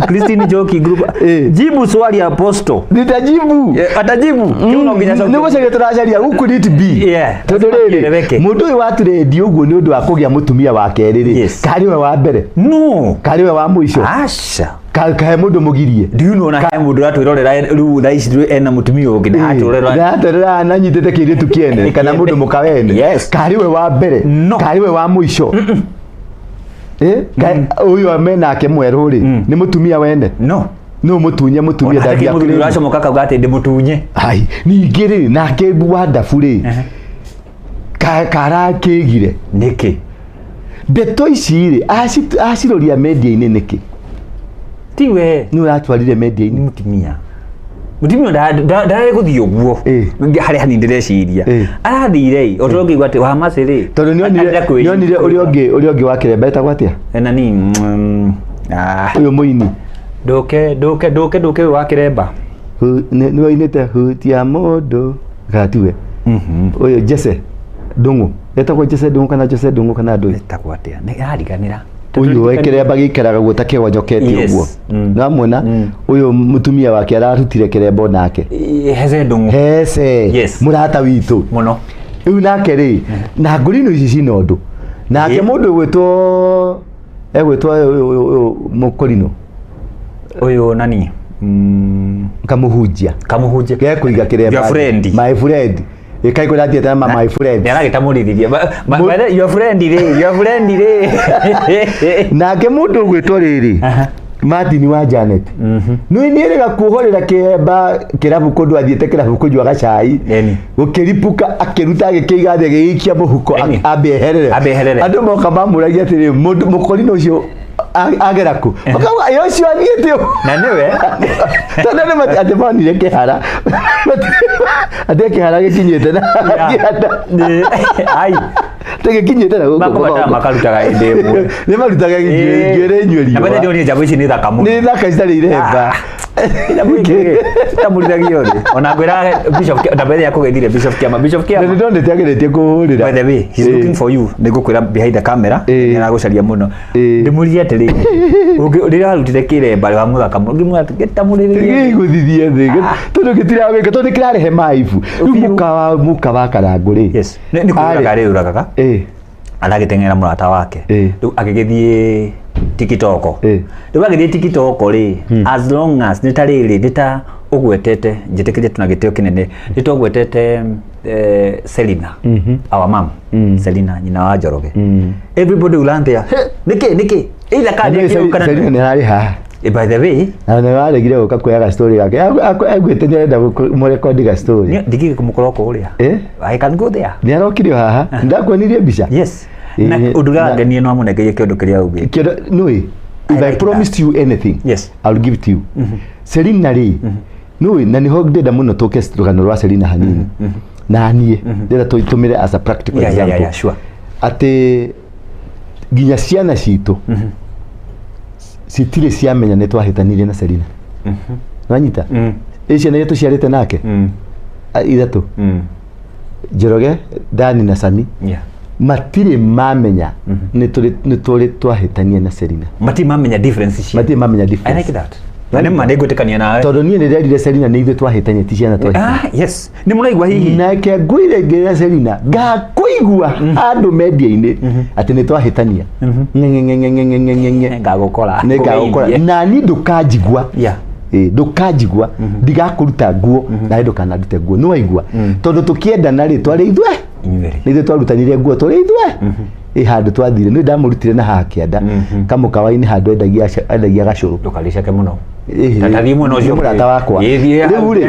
Speaker 1: Christine Njoki group jibu swali apostle
Speaker 2: nitajibu
Speaker 1: atajibu kĩu no nginya
Speaker 2: cokia nĩgũcaria tũracaria gũkũ need be tondũ rĩrĩ mũndũ ũyũ waturendi ũguo nĩ ũndũ wa kũgĩa mũtumia wa kerĩ rĩ karĩ we wa mbere
Speaker 1: no
Speaker 2: karĩ we wa mũico
Speaker 1: aca
Speaker 2: kahe mundu mugirie
Speaker 1: do you know na he mundu ratwirorera riu thaa ici ena mutumia ungi na
Speaker 2: atwirorera na nyitite kiiritu kiene kana mundu mukawene kari we wa mbere kari we wa muico uyu amenake mweru ri ni mutumia wene
Speaker 1: no
Speaker 2: no mutunye mutumia
Speaker 1: ndagia kuri uracomoka kauga ati ndi mutunye
Speaker 2: ai ningi ri nake Wonderful ri karakigire
Speaker 1: niki
Speaker 2: ndeto ici ri aciroria media-inĩ niki
Speaker 1: tiwe
Speaker 2: ni uratwarire media-inĩ
Speaker 1: mutumia mutumia ndarĩ gũthiĩ ũguo harĩ hanini ndĩreciria arathire o tondũ ngĩigua atĩ wa Mercy rĩ
Speaker 2: tondũ nĩonire ũrĩa ũngĩ wa kĩremba etagwo atĩa
Speaker 1: nani
Speaker 2: ũyũ mũini
Speaker 1: ndũke ndũke ndũke ndũke wa kĩremba
Speaker 2: nĩwe ũinĩte hutia mũndũ kana tiwe ũyũ Jesse Ndung'u etagwo Jesse Ndung'u kana Jesse Ndung'u kana ndũĩ
Speaker 1: etagwo atĩa nĩarariganĩra
Speaker 2: uyu we kiremba gĩikaraga guo ta kĩgonyokete ũguo nĩwamwona ũyũ mũtumia wake ararutire kĩremba onake
Speaker 1: Heze Ndung'u
Speaker 2: Heze mũrata witũ
Speaker 1: mũno
Speaker 2: rĩu nake rĩ na ngũrino ici cina ũndũ nake mũndũ ũgwĩtwo egwĩtwo ũyũ mũkorino
Speaker 1: ũyũ nani
Speaker 2: kamũhunjia
Speaker 1: kamũhunjia
Speaker 2: gekũiga kĩremba
Speaker 1: your friend
Speaker 2: my friend ikaiko ndathiĩte na my friend
Speaker 1: nĩaragĩtamũrithirie your friend rĩ your friend rĩ
Speaker 2: nake mũndũ ũgwĩtwo rĩrĩ Martin wa Janet nĩ nĩerĩga kuohorera kĩremba kĩrabu kũndũ athiĩte kĩrabu kũnyua gacai gũkĩripũka akĩruta agĩkĩiga thĩ agĩgĩikia mũhuko ambe eherere andũ moka mamũragia atĩrĩ mũkorino ũcio agera kũ makauga ĩ ũcio athiĩte
Speaker 1: na nĩwe
Speaker 2: tondũ nĩ atĩ monire kĩhara atĩ kĩhara gĩkinyĩte na kĩanda
Speaker 1: ai
Speaker 2: atĩ gĩkinyĩte na gũkũ
Speaker 1: makomata makarutaga hĩndĩ ĩmwe
Speaker 2: nĩ marutaga njuĩrĩ nyue
Speaker 1: na
Speaker 2: riũa
Speaker 1: bado ndionire njambo ici nĩ thaka mũno
Speaker 2: nĩ thaka citarĩ iremba
Speaker 1: tamũrithagia thĩ ona ngwĩra Bishop na mbere ya kũgeithire Bishop Kiama Bishop Kiama
Speaker 2: nĩ ndonete ageretie kũhũrĩra
Speaker 1: by the way he's looking for you nĩngũkwĩra behind the camera nĩ aragũcaria mũno ndĩmũririe atĩrĩ rĩrĩa warutire kĩremba wa mũthaka mũno ngĩmwĩra gĩtamũrĩrĩrie
Speaker 2: gĩgũthithie thĩ tondũ gĩtiragwĩka tondũ kĩrarehe maibu rĩu mũka wa Karangũ rĩ
Speaker 1: nĩ kũragaga rĩ ũragaga aragĩteng'era mũrata wake rĩu agĩgĩthiĩ TikTok rĩu agĩthiĩ TikTok rĩ as long as nĩ ta rĩrĩ nĩ ta ũgwetete njĩtĩkĩrie tuna gĩtĩo kĩnene nĩ ta ũgwetete Selina our mom Selina nyina wa Njoroge everybody will land there nĩkĩ nĩkĩ either ka nĩ
Speaker 2: kana Selina nĩ ararĩ haha
Speaker 1: by the way
Speaker 2: na nĩ waregire gũka kuoya story gake aiguĩte nĩ arenda kũmũrekondi ga story
Speaker 1: ndingĩgĩ kũmũkora kũrĩa I can go there
Speaker 2: nĩ arokire haha ndakuonirie mbica
Speaker 1: yes na ũndũ ũrĩa wangenirie no amũnengerie kĩũndũ kĩrĩa augĩte
Speaker 2: nũĩ if I promised you anything
Speaker 1: yes
Speaker 2: I'll give it to you Selina rĩ nũĩ na nĩho ndĩrenda mũno tũke rũgano rwa Selina hanini na niĩ ndĩrenda tũtũmĩre as a practical example
Speaker 1: yeah, sure
Speaker 2: atĩ nginya ciana citũ citirĩ ciamenya nĩ twahĩtanirie na Selina nĩwanyita ĩ ciana iria tũciarĩte nake ithatũ Njoroge Dani na Sami matirĩ mamenya nĩ tũrĩ twahĩtania na Selina
Speaker 1: matirĩ mamenya difference icio
Speaker 2: matirĩ mamenya difference
Speaker 1: I like that Na nĩ ma nĩngwĩtĩkania nawe.
Speaker 2: Tondũ niĩ nĩ nderire Selina nĩ ithuĩ twahĩtania, ti ciana twahĩtania.
Speaker 1: Ah, yes, nĩ mũraigua hihi.
Speaker 2: Nake ngwire ngĩra Selina ngakũigua handũ media-inĩ atĩ nĩ twahĩtania ng'eng'eng'eng'eng'eng'eng'e,
Speaker 1: Ngagũkora.
Speaker 2: nĩ ngagũkora.
Speaker 1: Ngũgeithie.
Speaker 2: Nani ndũkanjigua. Ĩ, ndũkanjigua, ndigakũruta nguo nawe ndũkanandute nguo, nĩ waigua? Tondũ tũkĩendana rĩ, twarĩ ithuĩ.
Speaker 1: Inyuerĩ.
Speaker 2: Nĩ ithuĩ twarutanire nguo, twarĩ ithuĩ. Ĩ handũ twathire nĩ ndamũrutire na haha kĩanda kamũkawa-inĩ handũ endagia gacũrũ.
Speaker 1: Ndũkariceke mũno.
Speaker 2: Ĩhĩ,
Speaker 1: Ta tathiĩ mwena ũcio.
Speaker 2: Nĩ mũrata wakwa.
Speaker 1: Ĩ, thiĩ.
Speaker 2: Rĩu rĩ,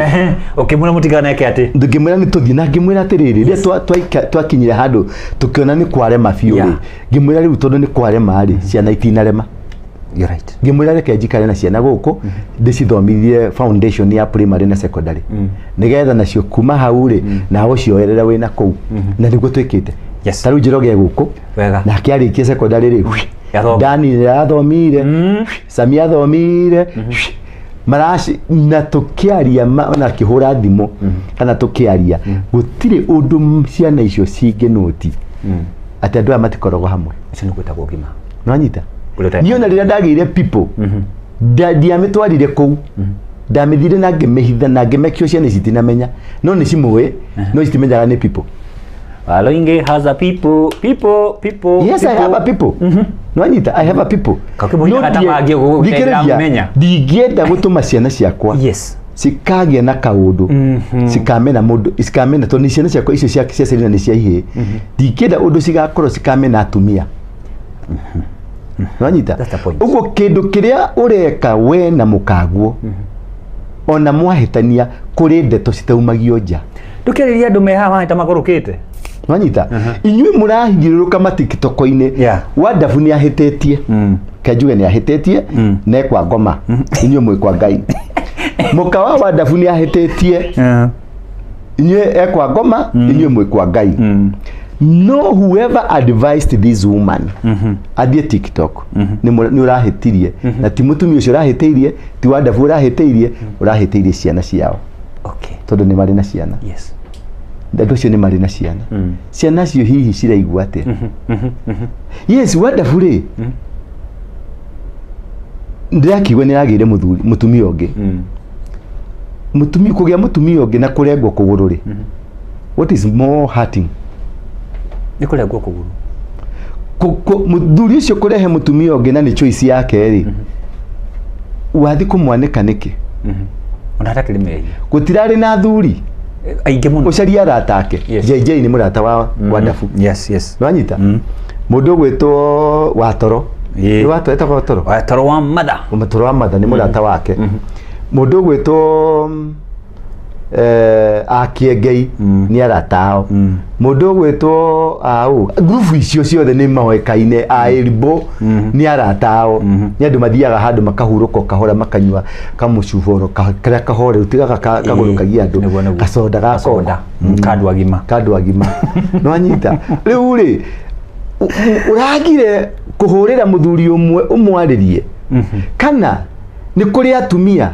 Speaker 1: Ũkĩmwĩra mũtiganeke atĩ?
Speaker 2: Ngĩmwĩra nĩ tũthiĩ na ngĩmwĩra atĩrĩrĩ, rĩrĩa twakinyire handũ tũkĩona nĩ kwarema biũ rĩ, ngĩmwĩra rĩu tondũ nĩ kwarema rĩ, ciana itinarema.
Speaker 1: You're right.
Speaker 2: Ngĩmwĩra reke njikare na ciana gũkũ, ndĩcithomithie foundation ya primary na secondary, nĩgetha nacio kuma hau rĩ, nawe ũcioerere wĩna kũu, na nĩguo twĩkĩte. Ta rĩu Njoroge gũkũ.
Speaker 1: Wega.
Speaker 2: Nake arĩkia secondary rĩ,
Speaker 1: Yathoma.
Speaker 2: Dani nĩarathomire, Sami athomire, maraci na tũkĩaria ona akĩhũra thimũ kana tũkĩaria, gũtirĩ ũndũ ciana icio cingĩnũti atĩ andũ aya matikoragwo hamwe.
Speaker 1: Ũcio nĩ gwĩtagwo ũgima.
Speaker 2: Nĩwanyita?
Speaker 1: Ũrĩa ũtarĩ.
Speaker 2: Niĩ ona rĩrĩa ndagĩire people, ndiamĩtwarire kũu, ndamĩthire na ngĩmĩhitha na ngĩmekio ciana ici itinamenya, no nĩ cimũĩ, no citimenyaga nĩ people.
Speaker 1: Waluingi has a people, people, people.
Speaker 2: Yes, I have a people. Nĩwanyita? I have a people.
Speaker 1: Kakĩmũhithaga
Speaker 2: No
Speaker 1: ta mangĩ ũguo,
Speaker 2: thikĩrĩria,
Speaker 1: ndĩramenya.
Speaker 2: ndingĩenda gũtũma ciana ciakwa cikagĩa na kaũndũ, cikamena mũndũ, cikamena, tondũ nĩ ciana ciakwa icio cia Selina nĩ cia ihĩĩ, ndingĩenda ũndũ cigakorwo cikamena atumia. Nĩwanyita?
Speaker 1: That's the point.
Speaker 2: Ũguo kĩndũ kĩrĩa ũreka we na mũkaguo, ona mwahĩtania, kũrĩ ndeto citaumagio nja.
Speaker 1: Ndũkĩarĩria andũ me haha ta magũrũkĩte.
Speaker 2: Nĩwanyita? Inyuĩ mũrahinyĩrĩrũka matikitoko-inĩ. Wandabu nĩ ahĩtĩtie, kenjuge nĩ ahĩtĩtie nekwa ngoma, inyuĩ mwĩ kwa Ngai. Mũka wa Wandabu nĩ ahĩtĩtie, inyuĩ ekwa ngoma, inyuĩ mwĩ kwa Ngai. No whoever advised this woman athiĩ TikTok, nĩ ũrahĩtirie, na ti mũtumia ũcio ũrahĩtĩirie, ti Wandabu ũrahĩtĩirie, ũrahĩtĩirie ciana ciao. Tondũ nĩ marĩ na ciana. Andũ acio nĩ marĩ na ciana. Ciana acio hihi ciraigua atĩa? Yes, Wandabu rĩ, ndĩrakiuga nĩ aragĩire mũthuri, mũtumia ũngĩ. Mũtumia kũgĩa mũtumia ũngĩ na kũrengwo kũgũrũ rĩ, what is more hurting?
Speaker 1: Nĩ kũrengwo kũgũrũ.
Speaker 2: Mũthuri ũcio kũrehe mũtumia ũngĩ na nĩ choice yake rĩ, wathi kũmwanĩka nĩkĩ?
Speaker 1: Ona hatakĩrĩ mehia.
Speaker 2: Gũtirarĩ na athuri
Speaker 1: Aingĩ mũno.
Speaker 2: Ũcarie arata ake. JJ nĩ mũrata wa Wandabu. Nĩwanyita? Mũndũ ũgwĩtwo Watoro. Nĩ Watoro, etagwo Watoro.
Speaker 1: Watoro wa mother.
Speaker 2: Mũtoro wa matha nĩ mũrata wake. Mũndũ ũgwĩtwo Akiengei nĩ arata ao. Mũndũ ũgwĩtwo au ngurubu icio ciothe nĩ moĩkaine, a Ĩrimbo nĩ arata ao. Nĩ andũ mathiaga handũ makahurũka o kahora, makanyua kamũcuboro karĩa kahoreru, tigaga kagũrũkagia andũ.
Speaker 1: Nĩguo, nĩguo.
Speaker 2: Gacoda ga
Speaker 1: Gacoda.
Speaker 2: koko.
Speaker 1: Ka andũ agima.
Speaker 2: Ka andũ agima. Nĩwanyita? Rĩu rĩ, ũragire kũhũrĩra mũthuri ũmwe ũmwarĩrie, kana nĩ kũrĩ atumia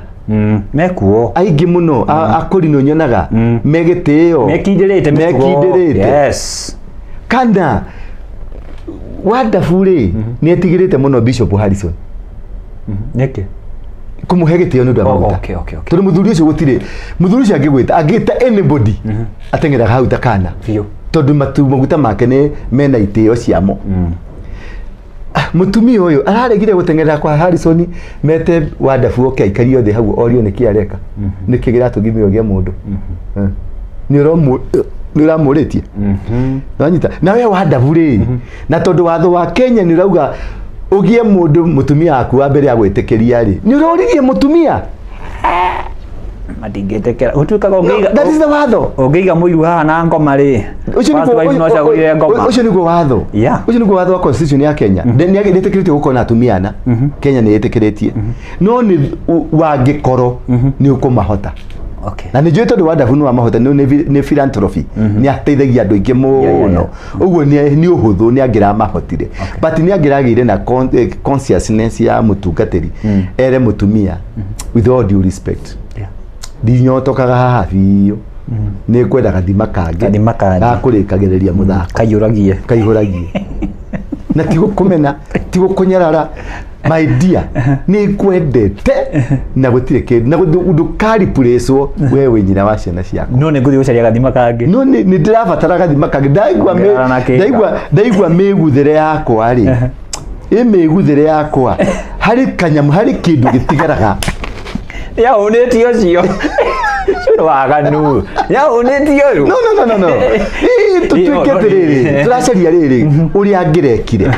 Speaker 1: Mekuo.
Speaker 2: Aingĩ mũno akũrinũ nyonaga megĩtĩo.
Speaker 1: Mekindĩrĩte mĩtugo.
Speaker 2: Mekindĩrĩte. Kana Wandabu rĩ, nĩ etigĩrĩte mũno Bishop Harrison
Speaker 1: Nĩkĩ?
Speaker 2: Kũmũhe gĩtĩo nĩ ũndũ wa
Speaker 1: Oh,
Speaker 2: maguta.
Speaker 1: okay.
Speaker 2: Tondũ mũthuri ũcio, gũtirĩ mũthuri ũcio angĩgwĩta, angĩta anybody, ateng'eraga hau ta kana.
Speaker 1: Biũ.
Speaker 2: Tondũ maguta make nĩ mena itĩo ciamo. Mũtumia ũyũ araregire gũteng'erera kwa Harrison mete Wandabu oke aikario thĩ hau orio nĩkĩ areka, nĩkĩ kĩratũgimire ũgĩe mũndũ. Nĩ ũramũrĩtie. Nĩwanyita? Na we Wandabu rĩ, na tondũ watho wa Kenya nĩ ũrauga ũgĩe mũndũ mũtumia waku wa mbere agwĩtĩkĩria rĩ, nĩ ũroririe mũtumia?
Speaker 1: Matingĩtĩkĩra. Ũtuĩkaga
Speaker 2: No,
Speaker 1: ũngĩiga
Speaker 2: that is the watho.
Speaker 1: Ũngĩiga mũiru haha na ngoma rĩ.
Speaker 2: Ũcio
Speaker 1: First wife no acagũrire ngoma.
Speaker 2: Ũcio nĩguo watho. Ũcio nĩguo watho wa constitution ya Kenya. Nĩ ĩtĩkĩrĩtie gũkorwo na atumia ana. Kenya nĩ ĩtĩkĩrĩtie, no nĩ wangĩkorwo nĩ ũkũmahota. Na nĩ njũĩ tondũ Wandabu nĩ wamahota, nĩ philanthropy, nĩ ateithagia andũ aingĩ mũno. Ũguo nĩ ũhũthũ nĩ angĩramahotire, but nĩ angĩragĩire na consciousness ya mũtungatĩri, ere mũtumia, with all due respect, ndinyotokaga haha biũ, nĩ ngwenda gathima kangĩ
Speaker 1: Gathima kangĩ.
Speaker 2: Gakũrĩkagĩrĩria mũthako.
Speaker 1: Kaiyũragie.
Speaker 2: Kaihũragie, na ti gũkũmena, ti gũkũnyarara. My dear, nĩ ngwendete na gũtirĩ kĩndũ na ndũkaripurĩcwo we wĩ nyina wa ciana ciaku.
Speaker 1: No nĩ ngũthiĩ gũcaria gathima kangĩ.
Speaker 2: No nĩ ndĩrabatara gathima kangĩ. Ndaigua mĩguthĩre yakwa rĩ, ĩ mĩguthĩre yakwa harĩ kanyamũ, harĩ kĩndũ gĩtigaraga.
Speaker 1: Yaunĩtie ũcio. Waganu. Yaunĩtie ũyũ.
Speaker 2: No. Tũtuĩke atĩrĩrĩ, tũracaria rĩrĩ ũrĩa angĩrekire.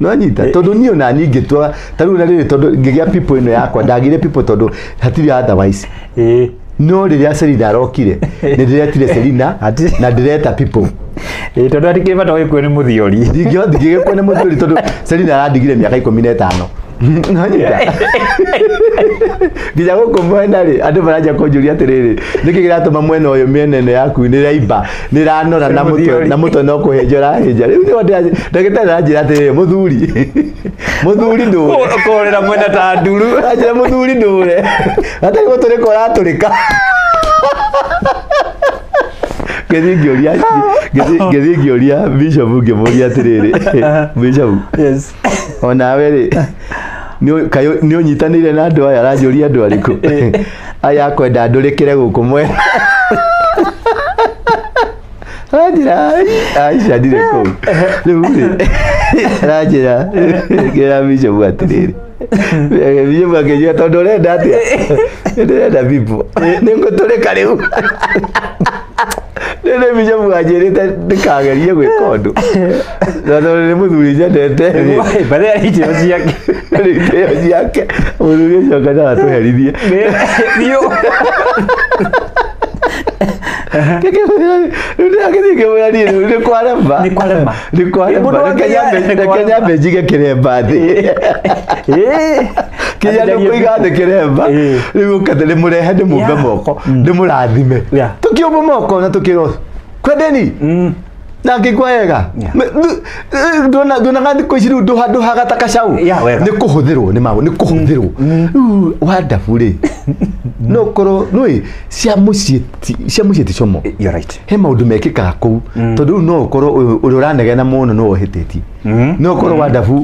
Speaker 2: No nyita tondũ niĩ ona niĩ ngĩtua ta rĩu na rĩrĩ tondũ ngĩgĩa people ĩno yakwa ndagire people tondũ hatirĩ otherwise. No rĩrĩa Selina arokire nĩ ndĩretire Selina na ndĩreta people.
Speaker 1: Tondũ hatikĩrĩ bata gũgĩkuo nĩ mũthiori.
Speaker 2: Ndingĩgĩkuo nĩ mũthiori tondũ Selina arandigire mĩaka 15. No nyita. Nginya gũkũ mwena rĩ andũ maranjia kũnjũria atĩrĩrĩ nĩkĩ kĩratũma mwena ũyũ mĩena ĩno yaku nĩ ĩraimba nĩ ĩranora na mũtwe no kũhĩnja ũrahĩnja. Rĩu nĩho ndagĩtarĩ aranjĩra atĩrĩrĩ mũthuri ndũre.
Speaker 1: Ũkũrĩra mwena ta nduru.
Speaker 2: Aranjĩra mũthuri ndũre. Hatarĩ gũtũrĩka ũratũrĩka. Ngĩthiĩ ngĩũria Bishop ngĩmũria atĩrĩrĩ Bishop.
Speaker 1: Yes.
Speaker 2: Onawe rĩ nĩ ũnyitanĩire na andũ aya aranjũria andũ arĩkũ aya akwenda ndũrĩkĩre gũkũ mwena. Aranjĩra aica ndirĩ kũu. Rĩu rĩ aranjĩra ngĩra Bishop atĩrĩrĩ Bishop akĩnjĩra tondũ ũrenda atĩa ndĩrenda people nĩ ngũtũrĩka rĩu. Nĩ Bishop anjĩrĩte ndĩkagerie gwĩka ũndũ tondũ nĩ mũthuri nyendete.
Speaker 1: Bathe ya itĩo ciake.
Speaker 2: Itĩo ciake. Mũthuri ũcio kana atũherithie.
Speaker 1: Biũ.
Speaker 2: Rĩu ndĩragĩthiĩ ngĩmwĩra niĩ rĩu nĩ kwarema.
Speaker 1: Nĩ kwarema.
Speaker 2: Nĩ kwarema. Reke nyambe njige kĩremba thĩ. Kinya nĩ kũiga thĩ kĩremba. Rĩu ũkate ndĩmũrehe ndĩmũmbe moko ndĩmũrathime. Tũkĩũmba moko na tũkĩrwo kwendeni. Na ngĩigua wega. Nduonaga thikũ ici rĩu ndũhaga ta kacau. Nĩ kũhũthĩrwo nĩ maũ, nĩ kũhũthĩrwo. Rĩu Wandabu rĩ no korwo nĩũĩ cia mũciĩ ti como.
Speaker 1: You're right.
Speaker 2: He maũndũ mekĩkaga kũu tondũ rĩu no ũkorwo ũrĩa ũranegena mũno no ũhĩtĩtie. No ũkorwo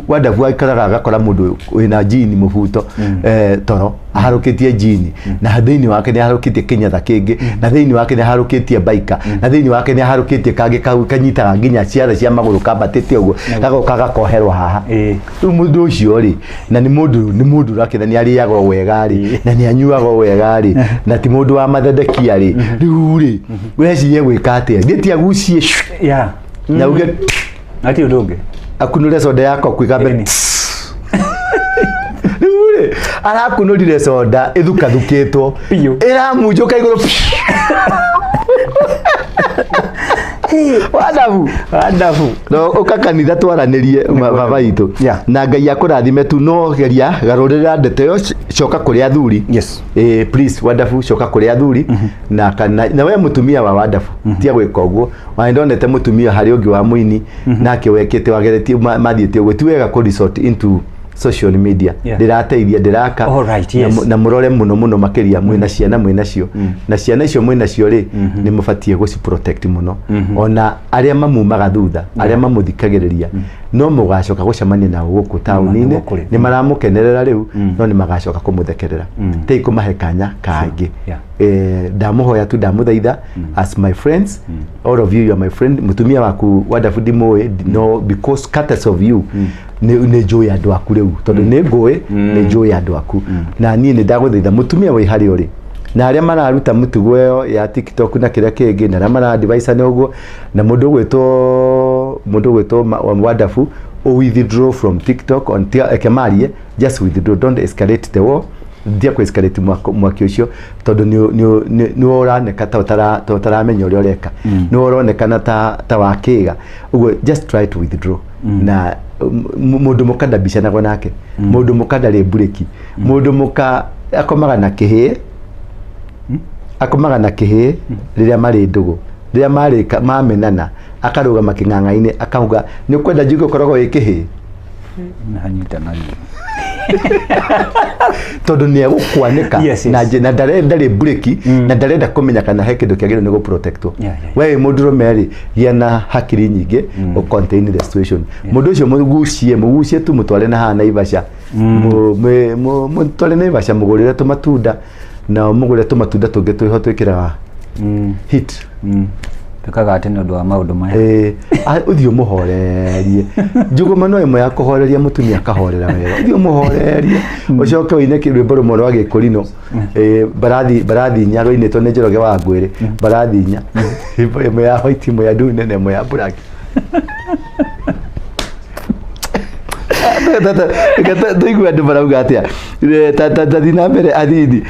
Speaker 2: Wandabu aikaraga agakora mũndũ wĩna jini mũbuto toro aharũkĩtie jini na thĩinĩ wake nĩ aharũkĩtie kĩnyatha kĩngĩ na thĩinĩ wake nĩ aharũkĩtie baika na thĩinĩ wake nĩ aharũkĩtie kangĩ kau kanyitaga nginya ciara cia magũrũ kambatĩte ũguo gagoka gakoherwo haha. Rĩu mũndũ ũcio rĩ na nĩ mũndũ ũrakĩra nĩ arĩaga wega rĩ na nĩ anyuaga wega rĩ na ti mũndũ wa mathedekia rĩ rĩu rĩ ũreciria gwĩka atĩa gĩti agucie na uge
Speaker 1: Hatirĩ ũndũ ũngĩ
Speaker 2: akunũre soda yakwa kwĩgambe. Rĩu rĩ arakunũrire soda ĩthukathukĩtwo ĩramunjũka igũrũ. Wandabu.
Speaker 1: Wandabu.
Speaker 2: No ũka kanitha twaranĩrie baba itũ. Na Ngai akũrathime tu no geria garũrĩra ndeto ĩyo coka kũrĩ athuri.
Speaker 1: Yes.
Speaker 2: Please Wandabu coka kũrĩ athuri na kana na we mũtumia wa Wandabu tia gwĩka ũguo. Wa ndonete mũtumia harĩ ũngĩ wa mũini nake wekĩte wageretie mathiĩte ũguo ti wega kũ resort into social media ndĩrateithia ndĩraka na mũrore mũno mũno makĩria mwĩna ciana mwĩnacio na ciana icio mwĩnacio rĩ nĩ mũbatiĩ gũci protect mũno ona arĩa mamumaga thutha arĩa mamũthikagĩrĩria no mũgacoka gũcemania nao gũkũ taũni-inĩ nĩ maramũkenerera rĩu no nĩ magacoka kũmũthekerera tei kũmahe kanya kangĩ. Ndamũhoya tu ndamũthaitha as my friends all of you are my friend mũtumia waku Wandabu ndimũĩ no because courtesy of you nĩ njũĩ andũ aku rĩu tondũ nĩ ngũĩ nĩ njũĩ andũ aku na niĩ nĩ ndagũthaitha mũtumia wĩ harĩa ũrĩ na arĩa mararuta mũtugo ĩyo ya TikTok na kĩrĩa kĩngĩ na arĩa mara-advise ũguo na mũndũ ũgwĩtwo Wandabu withdraw from TikTok on ekemarie just withdraw don't escalate the war ndia kũ escalate mwaki ũcio tondũ nĩ ũraneka ta ũtaramenya ũrĩa ũreka nĩ ũronekana ta wakĩga ũguo just try to withdraw na mũndũ mũka ndambicanagwo nake mũndũ mũka ndarĩ mburĩki mũndũ mũka akomaga na kĩhĩĩ akomaga na kĩhĩĩ rĩrĩa marĩ ndũgũ rĩrĩa marĩka mamenana akarũgama kĩng'ang'a-inĩ akauga nĩ ũkwenda njuge ũkoragwo wĩ kĩhĩĩ.
Speaker 1: Nanyita.
Speaker 2: Tondũ nĩ egũkwanĩka.
Speaker 1: Yes.
Speaker 2: Na ndarĩ breki na ndarenda kũmenya kana he kĩndũ kĩagĩrĩirwo nĩ gũprotectwo.
Speaker 1: Yeah.
Speaker 2: We wĩ mũndũrũme rĩ, gĩa na hakiri nyingĩ ũ contain the situation. Mũndũ ũcio mũgucie, mũgucie tu, mũtware na haha Naivasha. Mũtware Naivasha, mũgũrĩre tũmatunda na mũgũrĩre tũmatunda tũngĩ twĩho twĩkĩraga hit.
Speaker 1: Twĩkaga atĩ nĩ ũndũ wa maũndũ maya.
Speaker 2: Ũthiĩ ũmũhorerie. Njũgũma no ĩmwe ya kũhoreria mũtumia akahorera wega. Ũthiĩ ũmũhorerie, ũcoke ũine rwĩmbo rũmwe rwa Gĩkũrinũ, mbarathi inya, rũinĩtwo nĩ Njoroge wa Ngwĩrĩ. Mbarathi inya, ĩmwe ya white, ĩmwe ya ndune na ĩmwe ya black. Tũigue andũ marauga atĩa. Tathiĩ na mbere athini.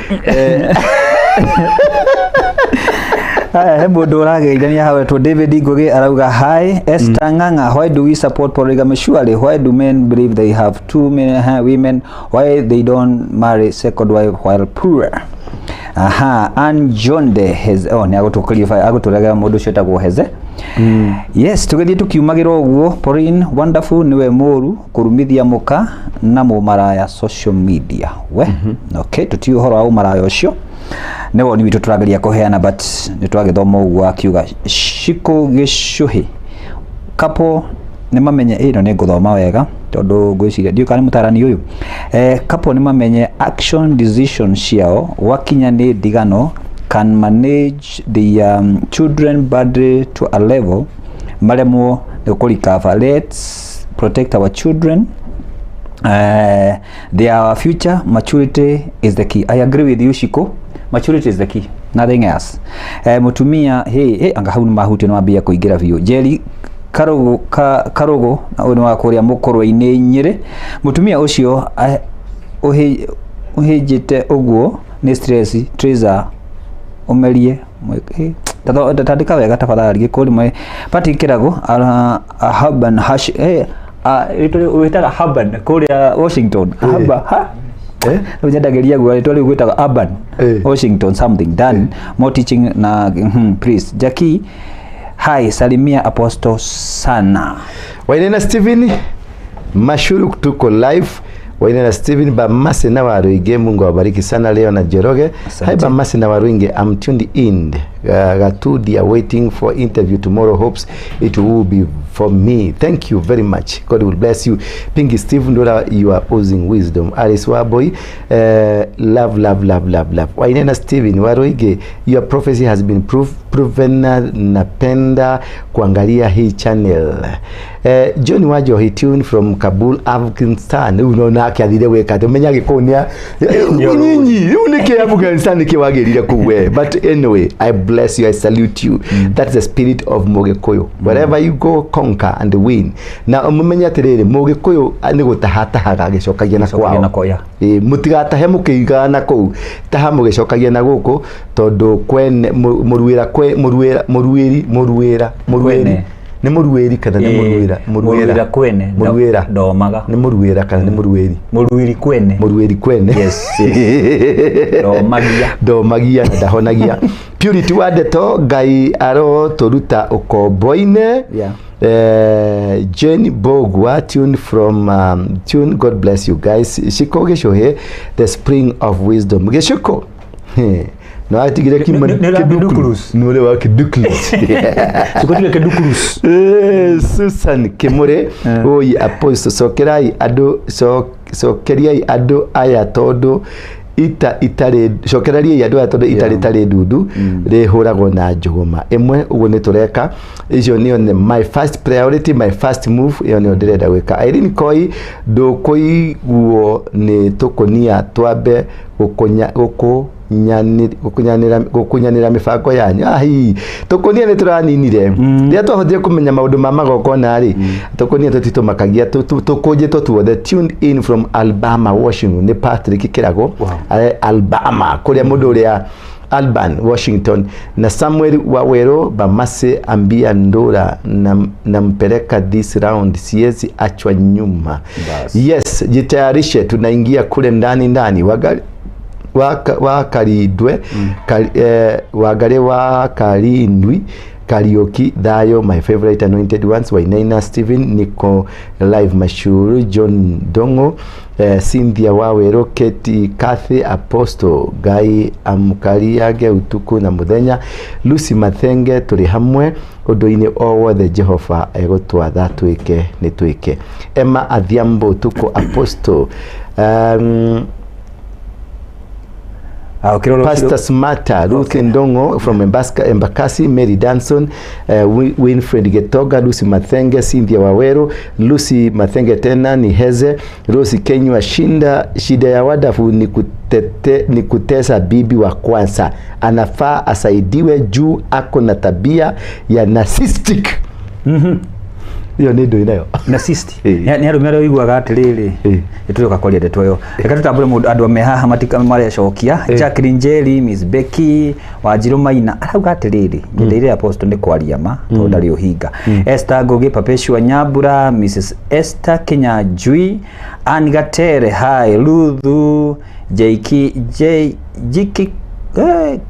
Speaker 1: Haya, he mũndũ ũrageithania hau etwo David Ngugi, arauga hi. Esther Ng'ang'a, why do we support polygamy? Surely, why do men believe they have too many women? Why they don't marry second wife while poor? Aha, Ann Jonde Heze, oh, nĩ agũtũ agũtũrega mũndũ ũcio etagwo Heze. Yes, tũgĩthiĩ tũkiumagĩra ũguo. Pauline Wonderful nĩwe mũru kũrumithia mũka na mũmaraya social media we. Okay, tũtiũĩ ũhoro wa ũmaraya ũcio, nĩ woni witũ tũrageria kũheana, but nĩ twagĩthoma ũguo. Akiuga Shiko Gĩcũhĩ couple nĩ mamenye ĩno nĩ ngũthoma wega tondũ ngwĩciria ndiũĩ kana nĩ mũtarani ũyũ. Couple nĩ mamenye action decision ciao gwakinya nĩ ndigano, can manage the children badly to a level maremwo nĩ kũrikaba. Let's protect our children, they are our future. Maturity is the key. I agree with you, Shiko, maturity is the key, nothing else. Mutumia hey, hey, anga hau nĩ mahutio nĩ wambia kũingĩra biũ. Jerry Karugu, Karugu na ũyũ nĩ wa kũrĩa Mũkũrwe-inĩ Nyĩrĩ. Mũtumia ũcio ũhĩnjĩte ũguo nĩ stress Teresa ũmerie. Tandĩka wega tafadhali gĩkũri mwe. Patrick Kĩrago Urban hash rĩtwa wĩtaga Urban kũrĩa Washington. Urban ha. Rĩu nyendagĩria guo rĩtwa rĩu gwĩtaga Urban Washington something done more teaching na please Jackie, hi, salimia Apostle sana.
Speaker 2: Wainena Steven Mashuru, tuko live. Wainena Steven Bamase na Waruinge, Mungu awabariki sana leo na Njoroge.
Speaker 1: Asante.
Speaker 2: Hi Bamase na Waruinge, I'm tuned in. Gatudi are waiting for interview tomorrow. Hopes it will be for me. Thank you very much. God will bless you. Pinky Steve Ndora, you are oozing wisdom. Alice Waboy, love, love, love, love, love. Wainena Steven Waruinge, your prophecy has been proven. Napenda kuangalia hii channel. John Wajo, he tuned from Kabul, Afghanistan. Unaona akĩathire gwĩka atĩ ũmenya gĩkũũ nĩ nyinyi rĩu nĩkĩ Afghanistan nĩkĩ wagĩrire kũu we. But anyway, I bless you, I salute you. That's the spirit of Mũgĩkũyũ. Wherever you go, conquer and win. Na ũmenye atĩrĩrĩ, Mũgĩkũyũ nĩ gũtahatahaga agĩcokagia na
Speaker 1: Gĩcokagia na
Speaker 2: kwao.
Speaker 1: kwao, yeah.
Speaker 2: Ĩ, mũtigatahe mũkĩigaga na kũu, taha mũgĩcokagia na gũkũ tondũ kwene mũruĩra kwe mũruĩra mũruĩri mũruĩra mũruĩri.
Speaker 1: Kwene.
Speaker 2: Nĩ mũruĩri kana nĩ mũruĩra?
Speaker 1: Mũruĩra kwene.
Speaker 2: Mũruĩra.
Speaker 1: Ndomaga.
Speaker 2: Nĩ mũruĩra kana nĩ mũruĩri?
Speaker 1: Mũruĩri kwene.
Speaker 2: Mũruĩri kwene.
Speaker 1: Yes. Ndomagia.
Speaker 2: Ndomagia na ndahonagia. Purity wa ndeto, Ngai arotũruta ũkombo-inĩ. Jane Bogwa tune from tune. God bless you guys. Shiko Gĩcũhĩ, the spring of wisdom. Gĩcũkũ no atigire.
Speaker 1: Nĩ ra Kidukulus.
Speaker 2: Nĩ ũrĩ wa Kidukulus.
Speaker 1: Tukotire Kidukulus.
Speaker 2: Susan Kimure, oi apostle, cokerai andũ, cokeriai andũ aya tondũ ita itarĩ, cokereriai andũ aya tondũ ita rĩtarĩ ndundu rĩhũragwo na njũgũma ĩmwe. Ũguo nĩ tũreka icio nĩyo nĩ my first priority, my first move, ĩyo nĩyo ndĩrenda gwĩka. Irene Koi, ndũkũiguo nĩ tũkũnia twambe gũkũnya gũkunyanĩra mĩbango yanyu. Ahi, tũkũnia nĩ tũraninire rĩrĩa twahotire kũmenya maũndũ ma magongona rĩ, tũkũnia tũtitũmakagia, tũkũnjĩtwo tuothe. Tuned in from Alabama, Washington, nĩ Patrick Kĩrago. Alabama kũrĩa mũndũ ũrĩa Alban Washington na Samuel Wawero. Bamase, ambia Ndura nampeleka this round, siwezi achwa nyuma.
Speaker 1: Bas.
Speaker 2: Yes, jitayarishe, tunaingia kule ndani ndani. Wagali wakalindwe wagare wakalindwi. Kariuki Thayo, my favorite anointed ones, Wainaina Stephen, Nico Live Mashuru, John Dongo, Cynthia Wawero, Keti Kathy, Apostle Ngai amukariage utuku na muthenya, Lucy Mathenge, turi hamwe undu-ini o wothe Jehova egũtwatha twĩke nĩ twĩke. Emma Adhiambo, tuko Apostle, Pastor Smata, Ruth Ndongo from Embakasi, Mary Danson, Winfred Getoga, Lucy Mathenge, Cynthia Wawero, Lucy Mathenge tena ni Heze, Rosi Kenywa, shinda shida ya wadafu ni kutesa bibi wa kwanza, anafaa asaidiwe juu ako na tabia ya narcissistic. Iyo nĩ ndũĩ nayo.
Speaker 1: Narcissist.
Speaker 2: Ĩĩ.
Speaker 1: Nĩ arũme arĩa ũiguaga atĩrĩrĩ,
Speaker 2: Ĩĩ.
Speaker 1: ĩtũrĩoka kwaria ndeto ĩyo, reke tũtambũre mũndũ andũ me haha matika marecokia. Jacqueline Njeri, Miss Becky Wanjirũ Maina arauga atĩrĩrĩ, nyendeire Apostle nĩ kwaria ma tondũ ndarĩ ũhinga. Esther Ngugi, Perpetua Nyambura, Mrs Esther Kinyanjui, Ann Gatere, hi Ruthu JK J Jiki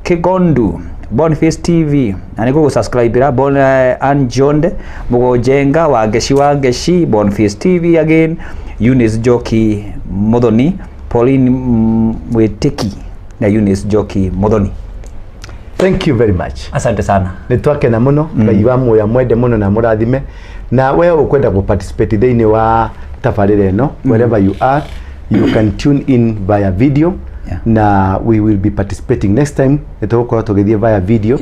Speaker 1: Kigondu, Boniface TV na nĩ gũgũ-subscribe-ĩra Bon, Ann Jonde Mũgũnjenga Wangeci Wangeci, Boniface TV again, Eunice Njoki Muthoni, Pauline Mwitiki na Eunice Njoki Muthoni.
Speaker 2: Thank you very much.
Speaker 1: Asante sana.
Speaker 2: Nĩ twakena mũno. Ngai wa muoyo mwende mũno na mũrathime, na we ũkwenda gũ participate thĩinĩ wa tabarĩra ĩno, wherever you are, you can tune in via video. Na we will be participating next time, nĩ tũgũkorwo tũgĩthiĩ via video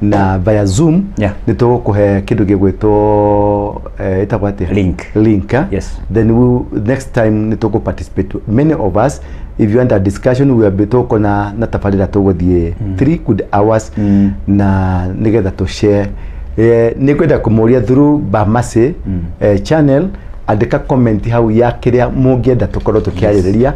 Speaker 2: na via Zoom. Nĩ tũgũkũhe kĩndũ gĩgwĩtwo ĩtagwo atĩa?
Speaker 1: Link.
Speaker 2: Link, eh?
Speaker 1: Yes.
Speaker 2: Then we, next time nĩ tũgũ participate, many of us. If you want a discussion, we will be tũgũkorwo na tabarĩra tũgũthiĩ 3 good hours na nĩgetha tũ share. Nĩ ngwenda kũmũria through Bamasi channel, andĩka comment hau ya kĩrĩa mũngĩenda tũkorwo tũkĩarĩrĩria,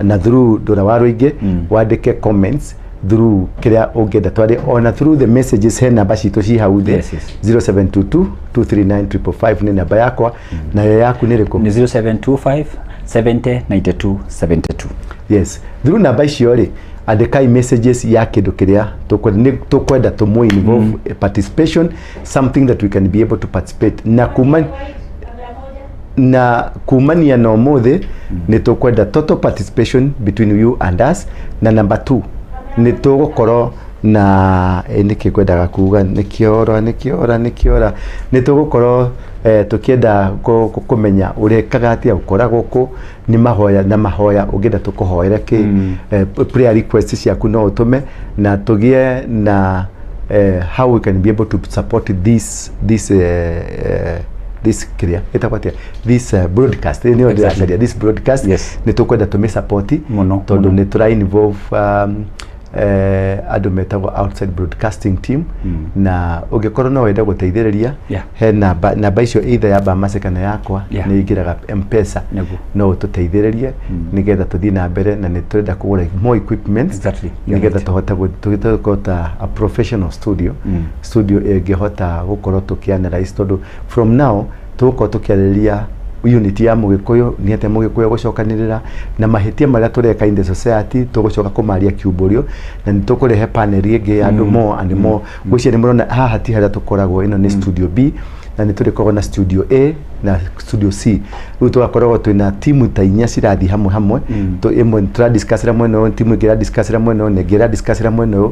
Speaker 2: na through Ndũra wa Rũingĩ wandĩke comments through kĩrĩa ũngĩenda twarĩ, ona through the messages, he namba citũ ci hau thĩ. 0722 239 555 nĩ namba yakwa, nayo yaku nĩ ĩrĩkũ?
Speaker 1: Nĩ 0725 70 92 72.
Speaker 2: Yes, through namba icio rĩ, andĩkai messages ya kĩndũ kĩrĩa tũkwenda, nĩ tũkwenda tũmũ involve participation, something that we can be able to participate na kuma na kumania na ũmũthĩ. Nĩ tũkwenda total participation between you and us. Na number two, nĩ tũgũkorwo na nĩkĩ ngwendaga kuga, nĩ kĩora nĩ kĩora nĩ kĩora, nĩ tũgũkorwo tũkĩenda kũmenya ũrekaga atĩa, ũkoragwo kũ, nĩ mahoya na mahoya ũngĩenda tũkũhoere kĩ, prayer request ciaku no ũtũme na tũgĩe na how we can be able to support this kĩrĩa ĩtagwo atĩa, this broadcast. Nĩyo ndĩracaria, this broadcast. Nĩ tũkwenda tũmĩ support
Speaker 1: Mũno,
Speaker 2: tondũ
Speaker 1: mũno.
Speaker 2: nĩ tũra involve andũ metagwo outside broadcasting team, na ũngĩkorwo no wende gũteithĩrĩria, he namba, namba icio either ya Bamase kana yakwa, nĩ ingĩraga M-Pesa. No ũtũteithĩrĩrie nĩgetha tũthiĩ na mbere, na nĩ tũrenda kũgũra more equipment
Speaker 1: You're
Speaker 2: nĩgetha
Speaker 1: right.
Speaker 2: tũhote tũhote ta a professional studio, studio ĩngĩhota gũkorwo tũkĩanalyze, tondũ from now tũgũkorwo tũkĩarĩrĩria unity ya mũgĩkũyũ, nĩ atĩa mũgĩkũyũ gũcokanĩrĩra na mahĩtia marĩa tũreka in the society, tũgũcoka kũmaria kiumbũrio, na nĩ tũkũrehe panel ĩngĩ ya andũ more and more. Ngwĩciria nĩ mũrona haha ti harĩa tũkoragwo, ĩno nĩ studio B, na nĩ tũrĩkoragwo na studio A na studio C. Rĩu tũgakoragwo twĩna timu ta inya cirathiĩ hamwe hamwe. Ĩmwe tũradiscussĩra mwena ũyũ, timu ĩngĩ ĩradiscussĩra mwena ũyũ, na ĩngĩ ĩradiscussĩra mwena ũyũ,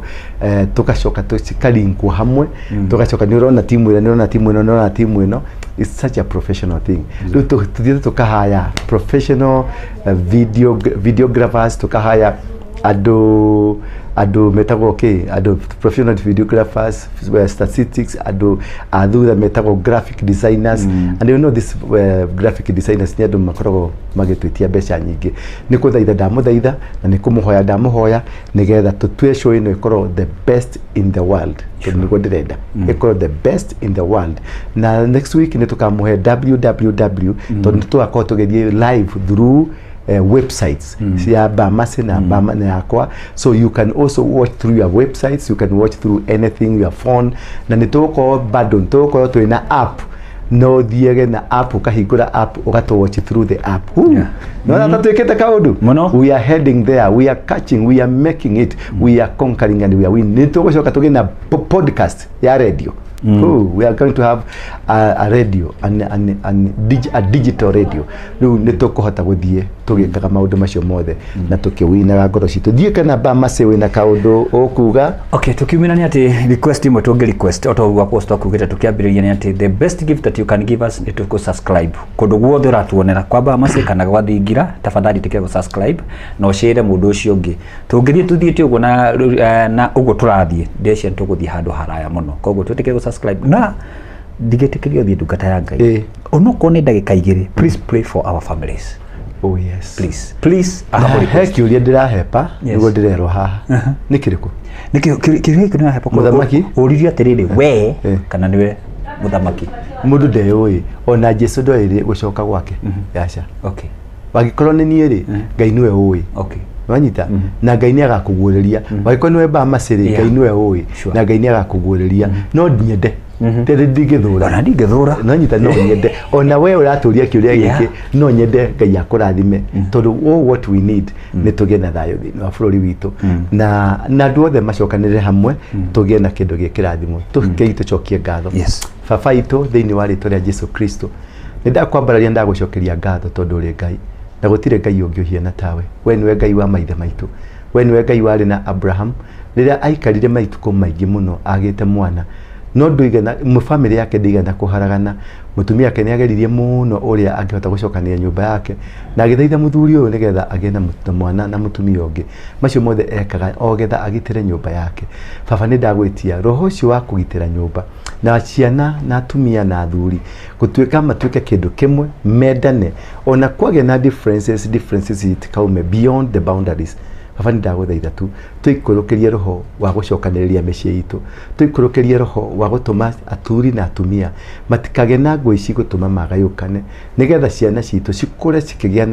Speaker 2: tũgacoka cikalinkwo hamwe, tũgacoka nĩ ũrona timu ĩrĩa, nĩ ũrona timu ĩno, nĩ ũrona timu ĩno. It's such a professional thing. Rĩu tũthiĩte tũkahaya professional videographers, tukahaya andũ metagwo kĩ, andũ professional videographers, statistics, andũ a thutha metagwo graphic designers. And you know this graphic designers nĩ andũ makoragwo magĩtwĩtia mbeca nyingĩ. Nĩ kũthaitha ndamũthaitha na nĩ kũmũhoya ndamũhoya nĩgetha tũtue show ĩno ĩkorwo the best in the world, tondũ nĩguo ndĩrenda ĩkorwo the best in the world. Na next week nĩ tũkamũhe www, tondũ nĩ tũgakorwo tũgĩthiĩ live through websites cia Bamase na Bama na yakwa, so you can also watch through your websites, you can watch through anything, your phone. Na nĩ tũgũkorwo bado nĩ tũgũkorwo twĩna app No thiege na app, ukahingũra app, ũgatũ watch through the app. No na twĩkĩte kaũndũ.
Speaker 1: Mũno.
Speaker 2: We are heading there, we are catching, we are making it, we are conquering and we are winning. Nĩ tũgũcoka tũgĩe na podcast ya radio. Oh, we are going to have a radio and a digital radio. Rĩu nĩ tũkũhota gũthiĩ tũgĩkaga maũndũ macio mothe na tũkĩwinaga ngoro citũ. Thiĩ kana ba mace wĩna kaũndũ ũkuga.
Speaker 1: Okay, tukiumĩra nĩ atĩ request imwe tũngĩ request o ta ũguo apostle akugĩte tũkĩambĩrĩria nĩ atĩ the best gift that you can give us nĩ tũkũ subscribe kũndũ guothe ũratuonera kwamba mace kana gwa thingira, tafadhali tĩkĩra gũ subscribe na ũshare mũndũ ũcio ũngĩ. Tũngĩthiĩ tũthiĩte ũguo na na ũguo tũrathiĩ, ndeciria tũgũthiĩ handũ haraya mũno. Koguo twĩtĩkĩre gũ subscribe na ndigĩtĩkĩrio thiĩ ndungata ya Ngai onokorwo nĩ ndagĩka 2, please pray for our families.
Speaker 2: Oh yes.
Speaker 1: Please, please, a
Speaker 2: Na
Speaker 1: humble
Speaker 2: he
Speaker 1: request.
Speaker 2: kĩũria ndĩrahepa nĩguo ndĩrerwo haha nĩ kĩrĩkũ?
Speaker 1: Nĩkĩ kĩũria gĩkĩ nĩwahepa?
Speaker 2: Mũthamaki?
Speaker 1: Ũririe atĩrĩrĩ, we kana nĩwe mũthamaki?
Speaker 2: Mũndũ ndeyũĩ, ona Jesu ndoĩrĩ gũcoka gwake yaca. Wangĩkorwo nĩ niĩ rĩ, Ngai nĩwe ũĩ. Wanyita na Ngai nĩ agakũguũrĩria. Wangĩkorwo nĩwe ba macĩrĩ, Ngai nĩwe ũĩ. Na Ngai nĩ agakũguũrĩria. No nyende tondũ ndingĩthũra.
Speaker 1: Ona ndingĩthũra.
Speaker 2: No nyita, no nyende ona we ũratũria kĩũria gĩkĩ, no nyende Ngai akũrathime, tondũ all what we need nĩ tũgĩe na thayũ thĩinĩ wa bũrũri witũ na andũ othe macokanĩrĩre hamwe, tũgĩe na kĩndũ gĩ kĩrathimo, tũkei tũcokie ngatho. Baba itũ, thĩinĩ wa rĩtwa rĩa Jesu Kristo, nĩ ndakwambararia, ndagũcokeria ngatho tondũ ũrĩ Ngai na gũtirĩ Ngai ũngĩ ũhiana tawe. We nĩwe Ngai wa maithe maitũ, we nĩwe Ngai warĩ na Abraham rĩrĩa aikarire matukũ maingĩ mũno agĩte mwana, no ndũigana bamĩrĩ yake ndĩigana kũharagana. Mũtumia wake nĩ ageririe mũno ũrĩa angĩhota gũcokanĩria nyũmba yake na agĩthaitha mũthuri ũyũ nĩgetha agĩe na mwana na mũtumia ũngĩ. Macio mothe ekaga o getha agitĩre nyũmba yake. Baba, nĩ ndagwĩtia roho ũcio wa kũgitĩra nyũmba na ciana na atumia na athuri gũtuĩka matuĩke kĩndũ kĩmwe, mendane ona kwagĩa na differences, differences itikaume beyond the boundaries. Baba, nĩ ndagũthaitha tu tũikũrũkĩrie roho wa gũcokanĩrĩria mĩciĩ itũ, tũikũrũkĩrie roho wa gũtũma athuri na atumia matikagĩe na ngũĩ cigũtũma magayũkane, nĩgetha ciana citũ cikũre cikĩgĩa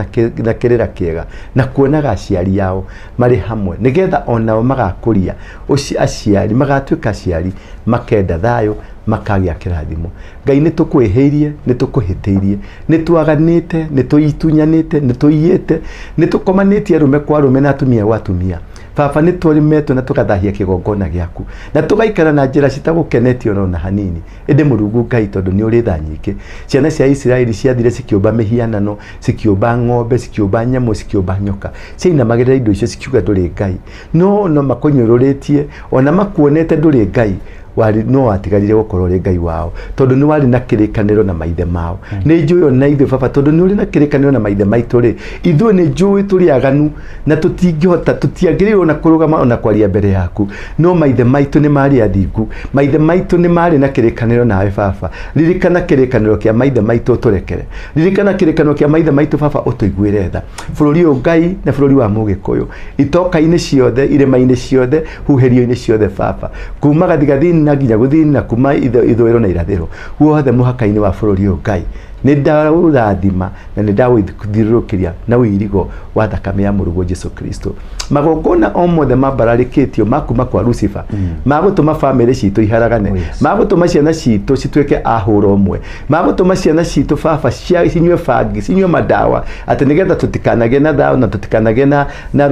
Speaker 2: na kĩrĩra kĩega na kuonaga aciari ao marĩ hamwe, nĩgetha onao magakũria ũci aciari magatuĩka aciari makenda thayũ, makagĩa kĩrathimo. Ngai, nĩ tũkwĩhĩirie, nĩ tũkũhĩtĩirie, nĩ twaganĩte, nĩ tũitunyanĩte, nĩ tũiyĩte, nĩ tũkomanĩtie arũme kwa arũme na atumia gwa atumia. Baba, nĩ tũrĩmetwo na tũgathahia kĩgongona gĩaku na tũgaikara na njĩra citagũkenetie ona hanini. Ĩndĩ Mũrungu Ngai, tondũ nĩ ũrĩ tha nyingĩ, ciana cia Isiraeli ciathire cikĩũmba mĩhianano, cikĩũmba ng'ombe, cikĩũmba nyamũ, cikĩũmba nyoka, ciainamagĩrĩra indo icio cikiuga ndũrĩ Ngai. No makũnyũrũrĩtie ona makuonete ndũrĩ Ngai, warĩ no watigarire gũkorwo ũrĩ Ngai wao tondũ nĩ warĩ na kĩrĩkanĩro na maithe mao. Nĩ njũĩ ona ithuĩ, baba, tondũ nĩ ũrĩ na kĩrĩkanĩro na maithe maitũ rĩ, ithuĩ nĩ njũĩ tũrĩ aganu na tũtingĩhota, tũtiagĩrĩirwo na kũrũgama ona kwaria mbere yaku, no maithe maitũ nĩ marĩ athingu, maithe maitũ nĩ marĩ na kĩrĩkanĩro nawe. Baba, ririkana kĩrĩkanĩro kĩa maithe maitũ, ũtũrekere. Ririkana kĩrĩkanĩro kĩa maithe maitũ, baba, ũtũiguĩre tha. Bũrũri ũyũ, Ngai, na bũrũri wa Mũgĩkũyũ, itoka-inĩ ciothe, irĩma-inĩ ciothe, huhĩrio-inĩ ciothe, baba, kuma gathigathini na nginya gũthini na kuma ithũĩro na irathĩro, guothe mũhaka-inĩ wa bũrũri ũyũ, Ngai, nĩ ndaũrathima na nĩ ndaũthiũrũrũkĩria na ũirigo wa thakame ya mũrũguo Jesu Kristo. Magongona o mothe mambararĩkĩtio ma kuma kwa Lucifer magũtũma bamĩrĩ citũ iharagane, magũtũma ciana citũ cituĩke a hũra ũmwe, magũtũma ciana citũ, baba, cinyue bangi, cinyue mandawa, atĩ nĩgetha tũtikanagĩe na thayũ na tũtikanagĩe na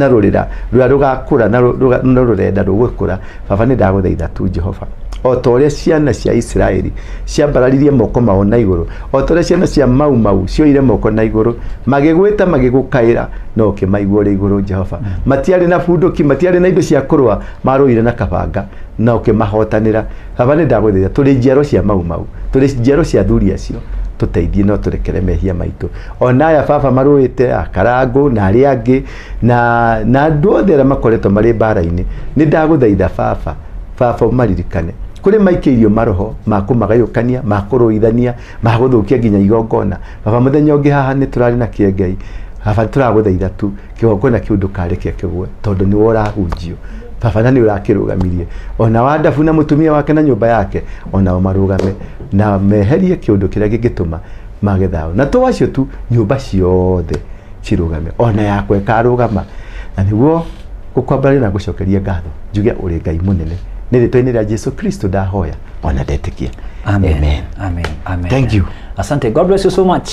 Speaker 2: rũrĩra rũrĩa rũgakũra na rũrenda rũgũkũra. Baba, nĩ ndagũthaitha tu, Jehova, o ta ũrĩa ciana cia Isiraeli ciambararirie moko mao na igũrũ, o ta ũrĩa ciana cia Mau Mau cioire moko na igũrũ magĩgwĩta, magĩgũkaĩra, no ũkĩmaigua ũrĩ igũrũ. Jehova, matiarĩ na bunduki, matiarĩ na indo cia kũrũa, marũire na kabanga na ũkĩmahotanĩra. Baba, nĩ ndagũthaitha, tũrĩ njiaro cia Mau Mau, tũrĩ njiaro cia athuri acio, tũteithie no tũrekere mehia maitũ. Ona aya, baba, marũĩte akarangũ na arĩa angĩ na andũ othe arĩa makoretwo marĩ mbara-inĩ, nĩ ndagũthaitha, baba, baba, ũmaririkane kũrĩ maikĩirio maroho ma kũmagayũkania, ma kũrũithania, ma gũthũkia nginya igongona. Baba, mũthenya ũngĩ haha nĩ tũrarĩ na kĩengei. Baba, tũragũthaitha tu kĩgongona kĩu ndũkareke kĩgwe, tondũ nĩwe ũrahunjio, baba, na nĩ ũrakĩrũgamirie. Ona wandabu na mũtumia wake na nyũmba yake, onao marũgame na meherie kĩũndũ kĩrĩa kĩngĩtũma mage thayũ. Na to acio tu, nyũmba ciothe cirũgame, ona yakwa ĩkarũgama, na nĩguo gũkwambararia na gũcokeria ngatho, njuge ũrĩ Ngai mũnene. Nĩ rĩtwa-inĩ rĩa Jesu Kristo ndahoya ona ndetĩkia.
Speaker 1: Amen.
Speaker 2: Amen.
Speaker 1: Amen. Amen.
Speaker 2: Thank you.
Speaker 1: Asante. God bless you so much.